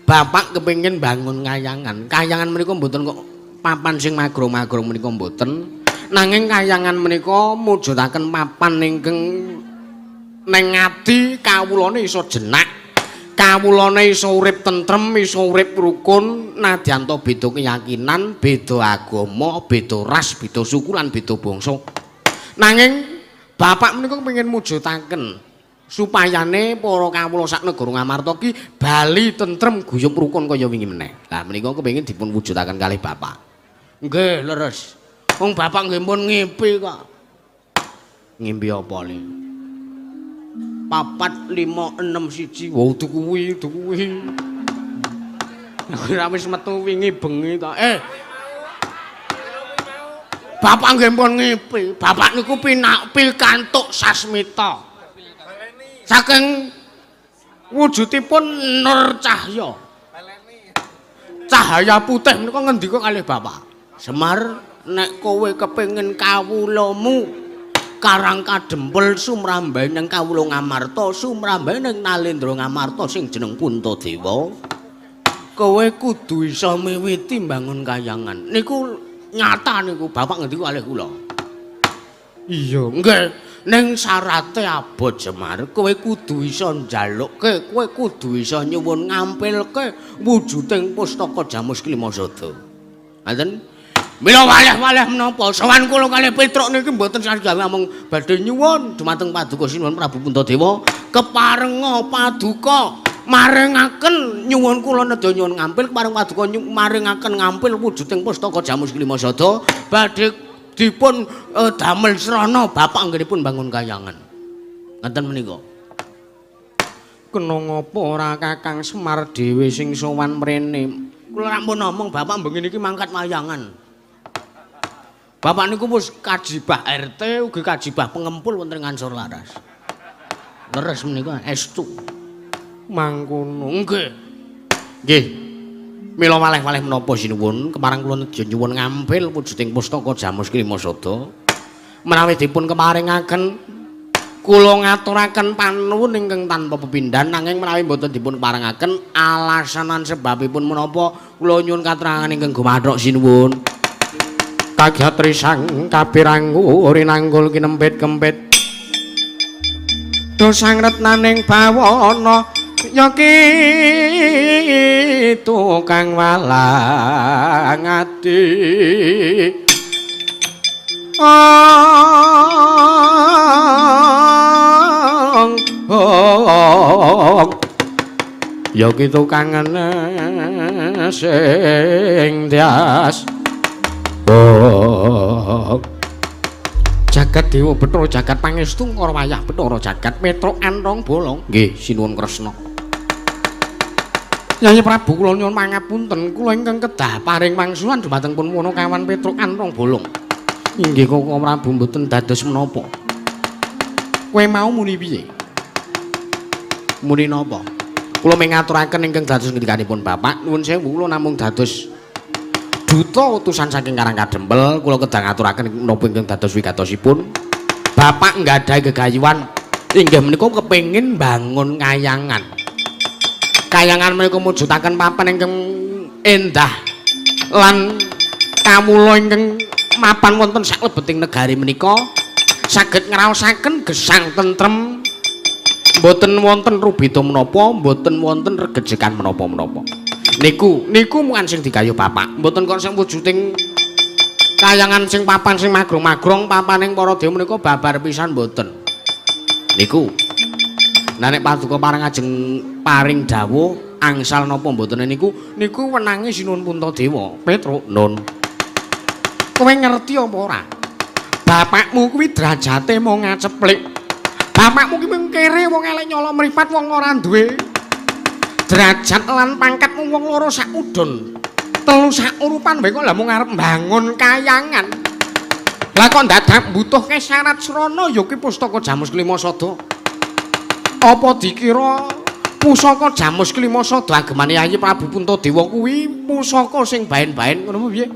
Bapak kepengin bangun kayangan. Kayangan menika mboten kok papan sing magrong-magrong menika mboten. Nanging kayangan menika mujudaken papan ingkang neng ati kawulane iso jenak. Kawulane iso urip tentrem, iso urip rukun, nadyan ta beda keyakinan, beda agama, beda ras, beda suku lan beda bangsa. Nanging bapak menika kepengin mujudaken supayane para kawula sak negara Ngamarta ki bali tentrem guyub rukun kaya wingi meneh. Lah menika kepengin dipun wujudaken kalih bapak. Nggih, leres. Wong bapak nggih pun ngipi kok. Ngimpi apa le? 4 5 6 1. Wah, udu kuwi, udu kuwi. Ora wis metu wingi bengi ta. Bapak nggih pun ngipi. Bapak niku pikantuk sasmita. Saking wujudipun nur cahya. Cahaya putih menika ngendika kalih bapak. Semar, nek kowe kepengin kawulamu Karang Kadempel sumrambah ning kawula Ngamarta, sumrambah ning Nalendra Ngamarta sing jeneng Puntadewa, kowe kudu iso miwiti mbangun kayangan. Niku nyata niku bapak ngendika kalih kula. Iya, nggih. Ning syarate abot Semar, kowe kudu iso njalukke, kowe kudu iso nyuwun ngampilke wujuding pustaka Jamus Klimasada. Ngaten? Mila waleh-waleh menapa sowan kula kalih Petruk niki mboten sasgawe amung badhe nyuwun dumateng Paduka Sinuwun Prabu Puntadewa keparenga paduka maringaken nyuwun kula nedha nyuwun ngampil kepareng paduka maringaken ngampil wujuding pustaka Jamus Klimasada badhe dipun damel srana bapak anggenipun bangun kayangan. Ngaten menika. Kena ngapa ora Kakang Semar dhewe sing sowan mrene? Kula rampun ngomong bapak bengi niki mangkat wayangan. Bapak niku wis kajibah RT ugi kajibah pengempul wonten Ngansor Laras. Leres menika estu. Mangkono. Nggih. Nggih. Mila waleh-waleh menapa sinuwun kepareng kula nedya nyuwun ngampil wujuding pustaka Jamus Klimasada. Menawi dipun keparengaken kula ngaturaken panuwun ingkang tanpa pepindhan nanging menawi mboten dipun keparengaken alasanan sebabipun menapa kula nyuwun katerangan ingkang gumathok sinuwun. Kagyat risang kapirangu rinanggul kinempit kempit dosang retnaning bawana ya ki tukang walang ati ong ong ya ki tukang sing tias. Oh. Jagat Dewa Bathara jagat pangestu ngara wayah Bathara jagat Petruk Anthong Bolong. Nggih, sinuwun Kresna. Yayi Prabu kula nyuwun pangapunten, kula ingkang kedah paring wangsulan dumateng pun Punakawan Petruk Anthong Bolong. Inggih Koko Prabu mboten dados menapa. Kowe mau muni piye? Muni napa? Kula mung ngaturaken ingkang dados ngendikanipun Bapak, nuwun sewu kula namung dados duta utusan saking Karang Kadempel, kula kedah ngaturaken menapa ingkang dados wigatosipun. Bapak nggadahi gegayuhan inggih menika kepengin bangun kayangan. Kayangan menika mujudaken papan ingkang endah lan kawula ingkang mapan wonten saklebeting negari menika saged ngraosaken gesang tentrem, mboten wonten rubeda menapa, mboten wonten regejekan menapa-menapa. Niku niku mung sing digayuh bapak, mboten kok sing wujuding kayangan sing papan sing magrong-magrong papaning para dewa menika babar pisan mboten. Niku. Lah nek paduka parang ajeng paring dawuh angsal napa mboten niku niku wenange Sinuwun Puntadewa. Petruk, Nun. Kowe ngerti apa ora? Bapakmu kuwi derajate mung ngaceplik. Bapakmu ki mung kere wong elek nyolok mripat wong ora duwe derajat lan pangkat mung wong loro sak udon. Telu sak urupan wae kok lah mung arep mbangun kayangan. Lah kok dadak mbutuhke syarat srana ya ki pustaka Jamus Klima Sada. Apa dikira pusaka Jamus Klima Sada agemane Yayi Prabu Puntadewa kuwi pusaka sing baen-baen ngono piye?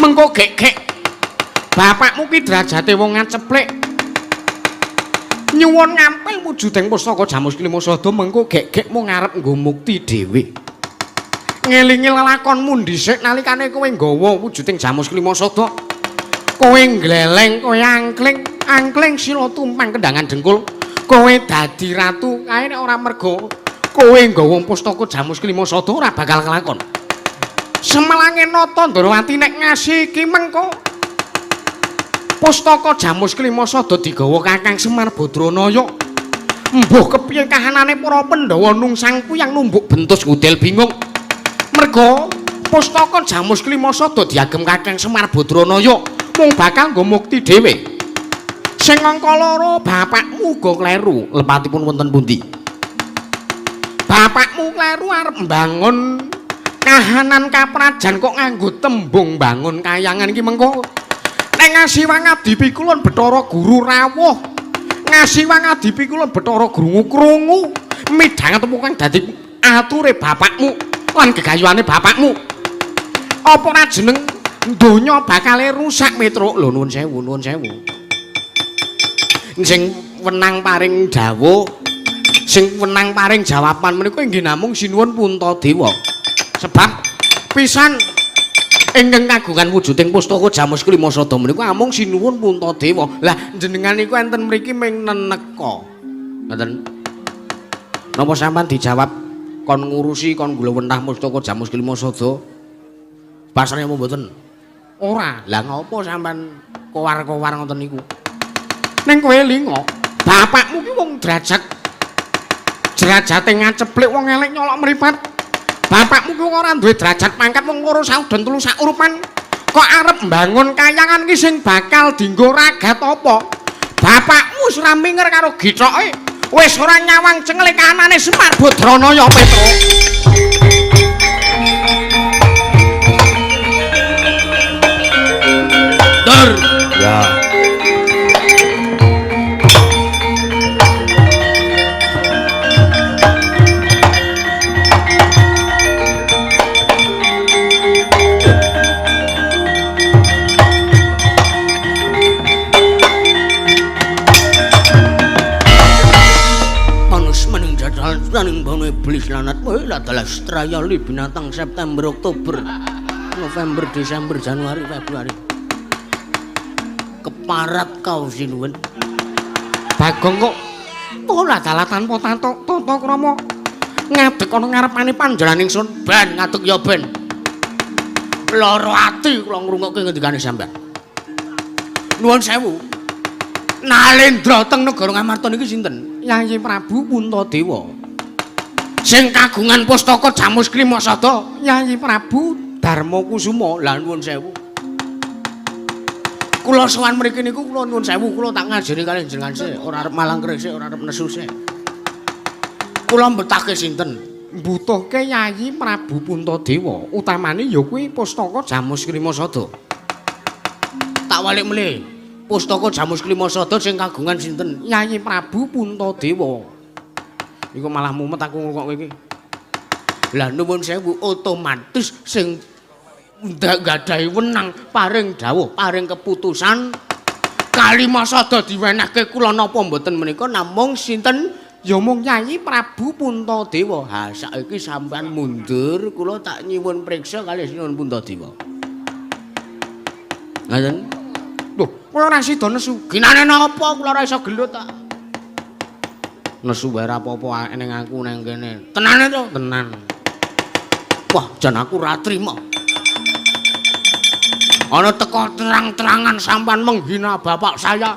Mengko gek-gek bapakmu ki derajate wong ngaceplik. Nyuwun ngampil wujuding pustaka Jamus Klima Sada mengko gek-gek mung arep nggo mukti dhewe. Ngelingi lelakonmu dhisik nalikane kowe nggawa wujuding Jamus Klima Sada. Kowe ngleleng, kowe angkling, angkling sila tumpang kendangan dengkul. Kowe dadi ratu kae nek ora mergo kowe nggawa pustaka Jamus Klima Sada ora bakal kelakon. Semelange nata Ndrawati nek ngasih iki mengko pustaka Jamus Klima Sada digawa Kakang Semar Badranaya. Mbuh kepiye kahanane para Pandhawa nungsang puyang numbuk bentus ngudel bingung. Mergo pustaka Jamus Klima Sada diagem Kakang Semar Badranaya mung bakal nggo mukti dhewe. Sing angka loro bapakmu uga kleru, lepatipun wonten pundi? Bapakmu kleru arep mbangun kahanan kaprajan kok nganggo tembung bangun kayangan iki mengko. Nek ngasi wangadi pikulun Bathara Guru rawuh, ngasi wangadi pikulun Bathara Guru krungu midhanget apa kang dadi ature bapakmu lan gegayuhane bapakmu. Apa ora jeneng donya bakale rusak Petruk? Lho nuwun sewu, nuwun sewu. Sing wenang paring dawuh, sing wenang paring jawaban menika inggih namung Sinuwun Puntadewa. Sebab pisan ingkang kagungan wujuding pustaka Jamus Klima Sada menika amung Sinuwun Puntadewa. Lah jenengan niku enten mriki ming neneka. Ngoten. Napa sampean dijawab kon ngurusi kon gula wentah pustaka Jamus Klima Sada? Pasane apa mboten? Ora. Lah ngopo sampean kowar-kowar ngoten niku? Ning kowe lingo, bapakmu ki wong derajat derajate ngaceplik wong elek nyolok mripat. Bapakmu ki ora duwe derajat pangkat wong loro saudon telu saurupan. Kok arep mbangun kayangan ki sing bakal dienggo ragat apa? Bapakmu wis ora minger karo githoke, wis ora nyawang cengele kanane Semar Badranaya Petruk. Dur. Ya. Saning bono iblis lanat kowe adalah strayali binatang September, Oktober, November, Desember, Januari, Februari. Keparat kau Sinuwun. Bagong kok ora dalah tanpa tata krama ngadeg ana ngarepane panjenengan ingsun ben ngadeg ya ben. Lara ati kula ngrungokke ngendikane sampean. Nuwun sewu. Nalendra teng negara Ngamarta niki sinten? Yayi Prabu Puntadewa. Sing kagungan pustaka Jamus Klima Sada Yayi Prabu Darma Kusuma. Lah nuwun sewu. Kula sowan mriki niku kula nuwun sewu, kula tak ngajeni kalih jenengan sik, ora arep malang kresik, ora arep nesu sik. Kula mbetahke sinten? Mbutuhke Yayi Prabu Puntadewa, utamane ya kuwi pustaka Jamus Klima Sada. Tak walik melih. Pustaka Jamus Klima Sada sing kagungan sinten? Yayi Prabu Puntadewa. Iku malah mumet aku kok kowe iki. Lah nuwun sewu otomatis sing nggadahi wenang paring dawuh, paring keputusan Kalima Sada diwenehke kula napa mboten menika namung sinten? Ya mung Yayi Prabu Puntadewa. Ha saiki sampean mundur, kula tak nyuwun priksa kalih Sinuwun Puntadewa. Ngaten. Lho, kula ora sida nesu. Ginane napa kula ora iso gelut ta? Nesu wae ora apa-apa ning aku nang kene. Tenane to? Tenan. Wah, jan aku ora trima. Ana teko terang-terangan sampean menghina bapak saya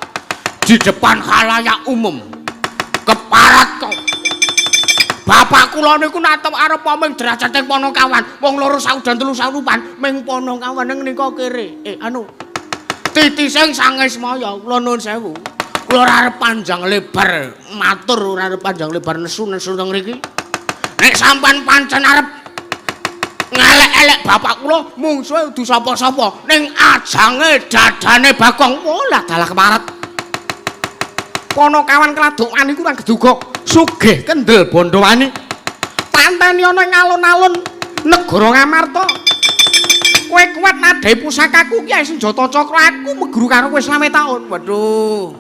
di depan khalayak umum. Keparat kok. Bapak kula niku natep arep ming derajate Ponokawan, wong loro saudan telu saurupan ming Ponokawan ning nika kere. Anu titising Sangesmaya, kula nuwun sewu. Kula ora arep panjang lebar matur, ora arep panjang lebar nesu-nesu teng mriki. Nek sampean pancen arep ngelek-elek bapak kula, mungsuhe kudu sapa-sapa ning ajange dadane Bagong. Walah dalah keparat. Ponokawan Kladuk Wani ku ora geduga sugih kendel Bondowani. Tanteni ana ing alun-alun negara Ngamarta. Kowe kuat nadhahi pusakaku ki senjata cakra aku meguru karo kowe 25 taun. Waduh.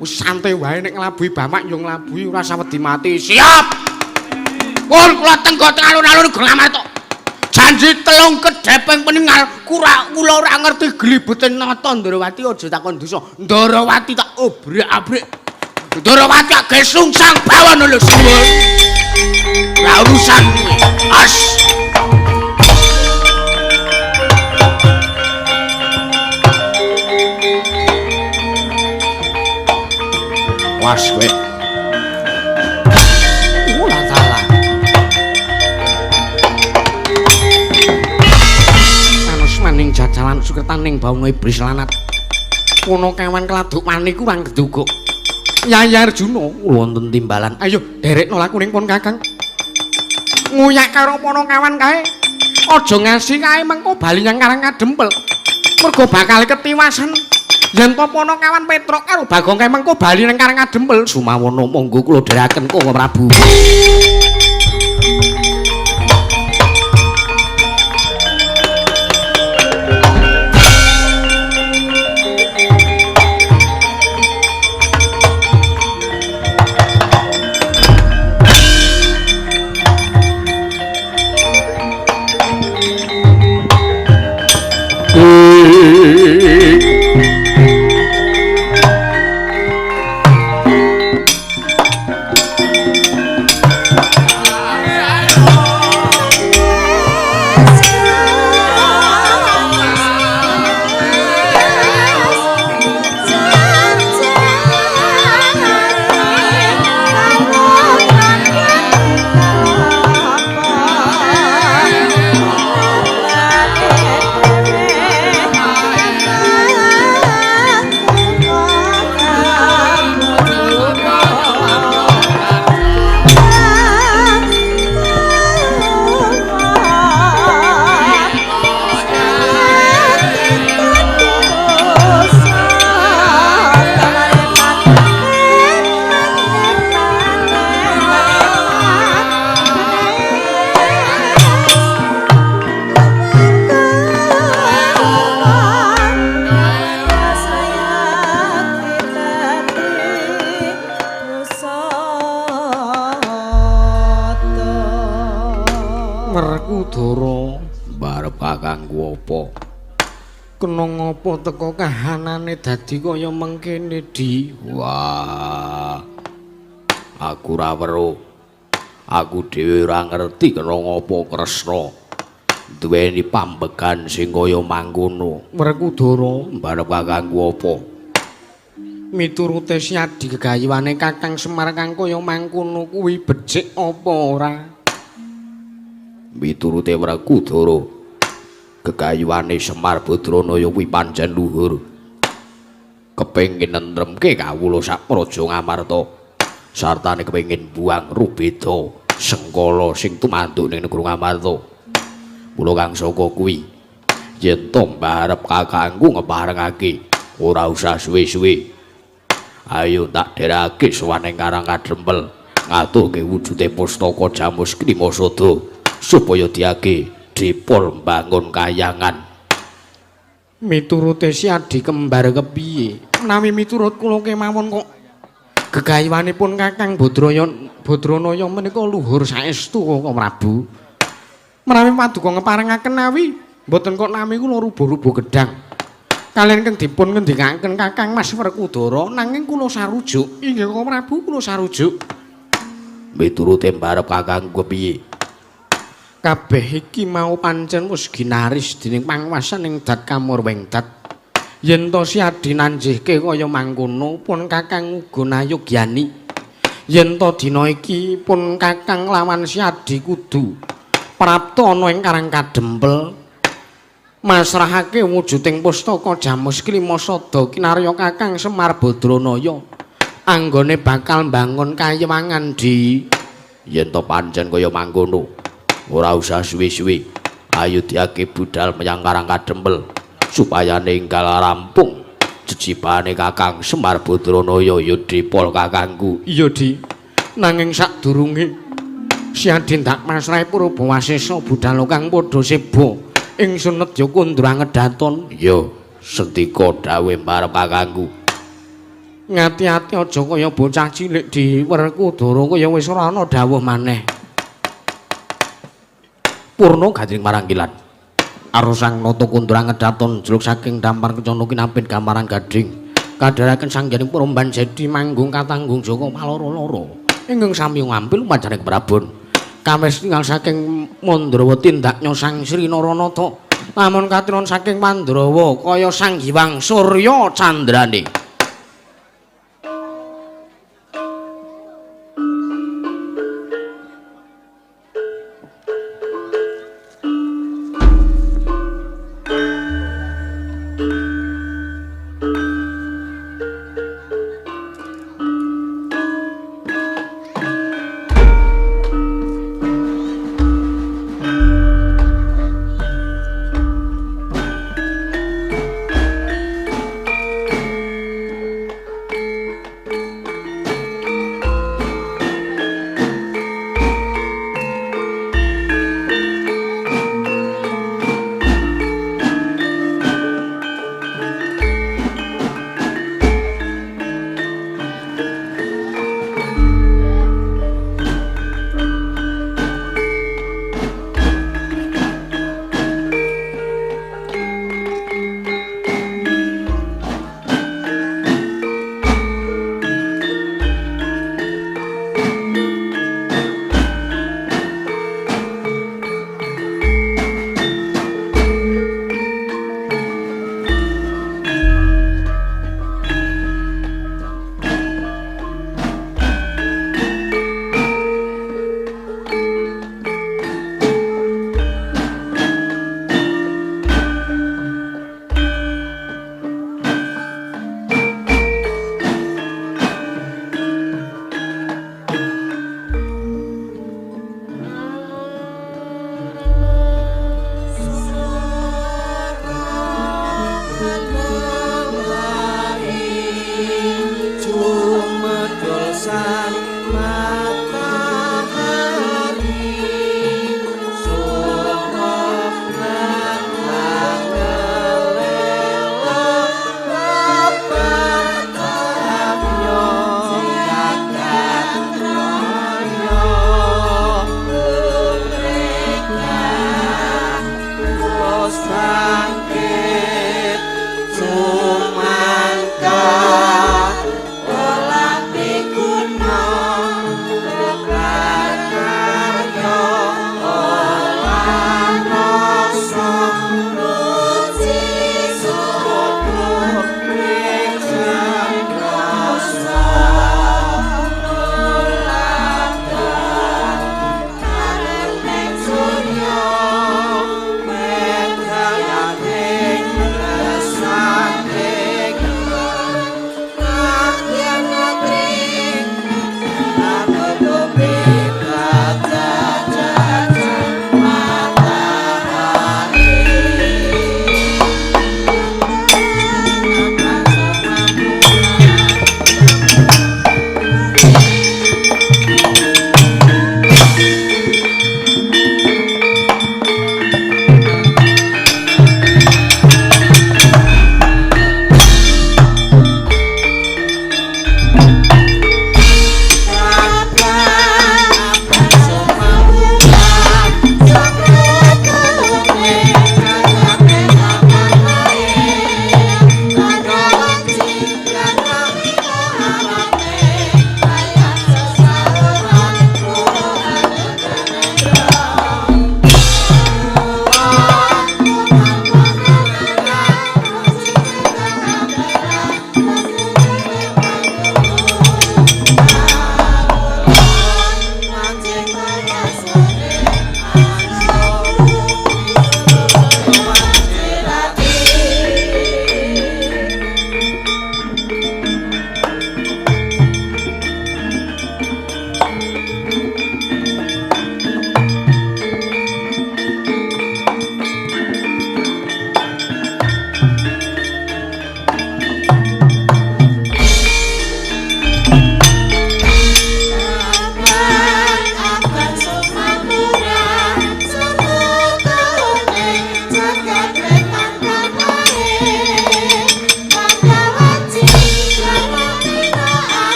Wis santai wae nek nglabuhi bapak yo nglabuhi ora usah wedi mati. Siap. Pun kula tenggo teng alun-alun negara Ngamarta. Janji telung kedheping peningal kula ora ngerti glibete nata Ndrawati aja takon dosa. Ndrawati tak obrak-abrik. Ndrawati age sungsang bawana lho suwun. Ora urusan kuwi. As. Was kowe. Ora salah. Maning jajalan sukertaning bawana iblis lanat. Ponokawan Kladuk Wani ku kurang geduga. Yayi Arjuna wonten timbalan. Ayo derekno laku ning pun Kakang. Nguyak karo Ponokawan kae. Aja ngasi kae mengko bali nyang Karang Kadempel. Mergo bakal ketiwasan. Yen to Ponokawan Petruk karo Bagong kae mengko bali ning Karang Kadempel. Sumawana monggo kula dherekaken Kang Prabu. Werkudara mbarep kakangku apa? Kena ngapa teko kahanane dadi kaya mengkene, Di? Wah. Aku ora weruh. Aku dhewe ora ngerti kena ngapa Kresna duweni pambegan sing kaya mangkono. Werkudara mbarep kakangku apa? Miturute Syadi gegayuhane Kakang Semar kang kaya mangkono kuwi becik apa ora? Miturute Werkudara gegayuhane Semar Badranaya kuwi pancen luhur. Kepengin nentremke kawula sak praja Ngamarta sartane kepengin buang rubeda sengkala sing tumanduk ning negara Ngamarta. Mula kang saka kuwi yen to mbarep kakangku ngeparengake ora usah suwe-suwe. Ayo tak dherekake sowan ing Karang Kadempel ngaturke wujude pustaka Jamus Krimasada supaya diake dipol mbangun kayangan. Miturute Syadi kembar kepiye? Menawi miturut kula kemawon kok Gegayuhanipun Kakang Badraya Badranaya menika luhur saestu Koko Prabu. Menawi paduka ngeparengaken nawi mboten kok nami kula rubuh-rubuh gedang. Kaliyan keng dipun ngendikaken Kakang Mas Werkudara nanging kula sarujuk. Inggih Koko Prabu kula sarujuk. Miturute mbarep kakangku kepiye? Kabeh iki mau pancen wis ginaris dening pangwasaning Dat Kamurwengdat. Yen to si Adi nanjihke kaya mangkono pun Kakang uga nayogyani. Yen to dina iki pun Kakang lawan si Adi kudu prapta ana ing Karang Kadempel. Masrahake wujuding pustaka Jamus Klima Sada kinarya Kakang Semar Badranaya. Anggone bakal mbangun kayewangan di Yen to pancen kaya mangkono, ora usah suwi-suwi. Ayo diake budal menyang Karang Kadempel supaya ninggal rampung jejibane Kakang Semar Badranaya ya dipol kakangku. Iya Di. Nanging sadurunge si Adi ndak masrahe Purba Wasesa budal kang padha seba ingsun nedya kundra ngedaton. Iya, sendika dawuh marep kakangku. Ngati-ati aja kaya bocah cilik di Werkudara kaya wis ora ana dawuh maneh. Purna gandring marangkilan. Arusang nata kundra ngedaton jeluk saking dampar kencana kinapit gambaran gading. Kadharaken sangyaning Puromban jedi manggung katanggung jaka paloro-loro. Ingkang sami ngampil upacaring Prabon. Kawis tinggal saking Mandrawa tindaknya Sang Sri Naranata. Lamun katinon saking Mandrawa kaya Sang Hyang Surya Candrane.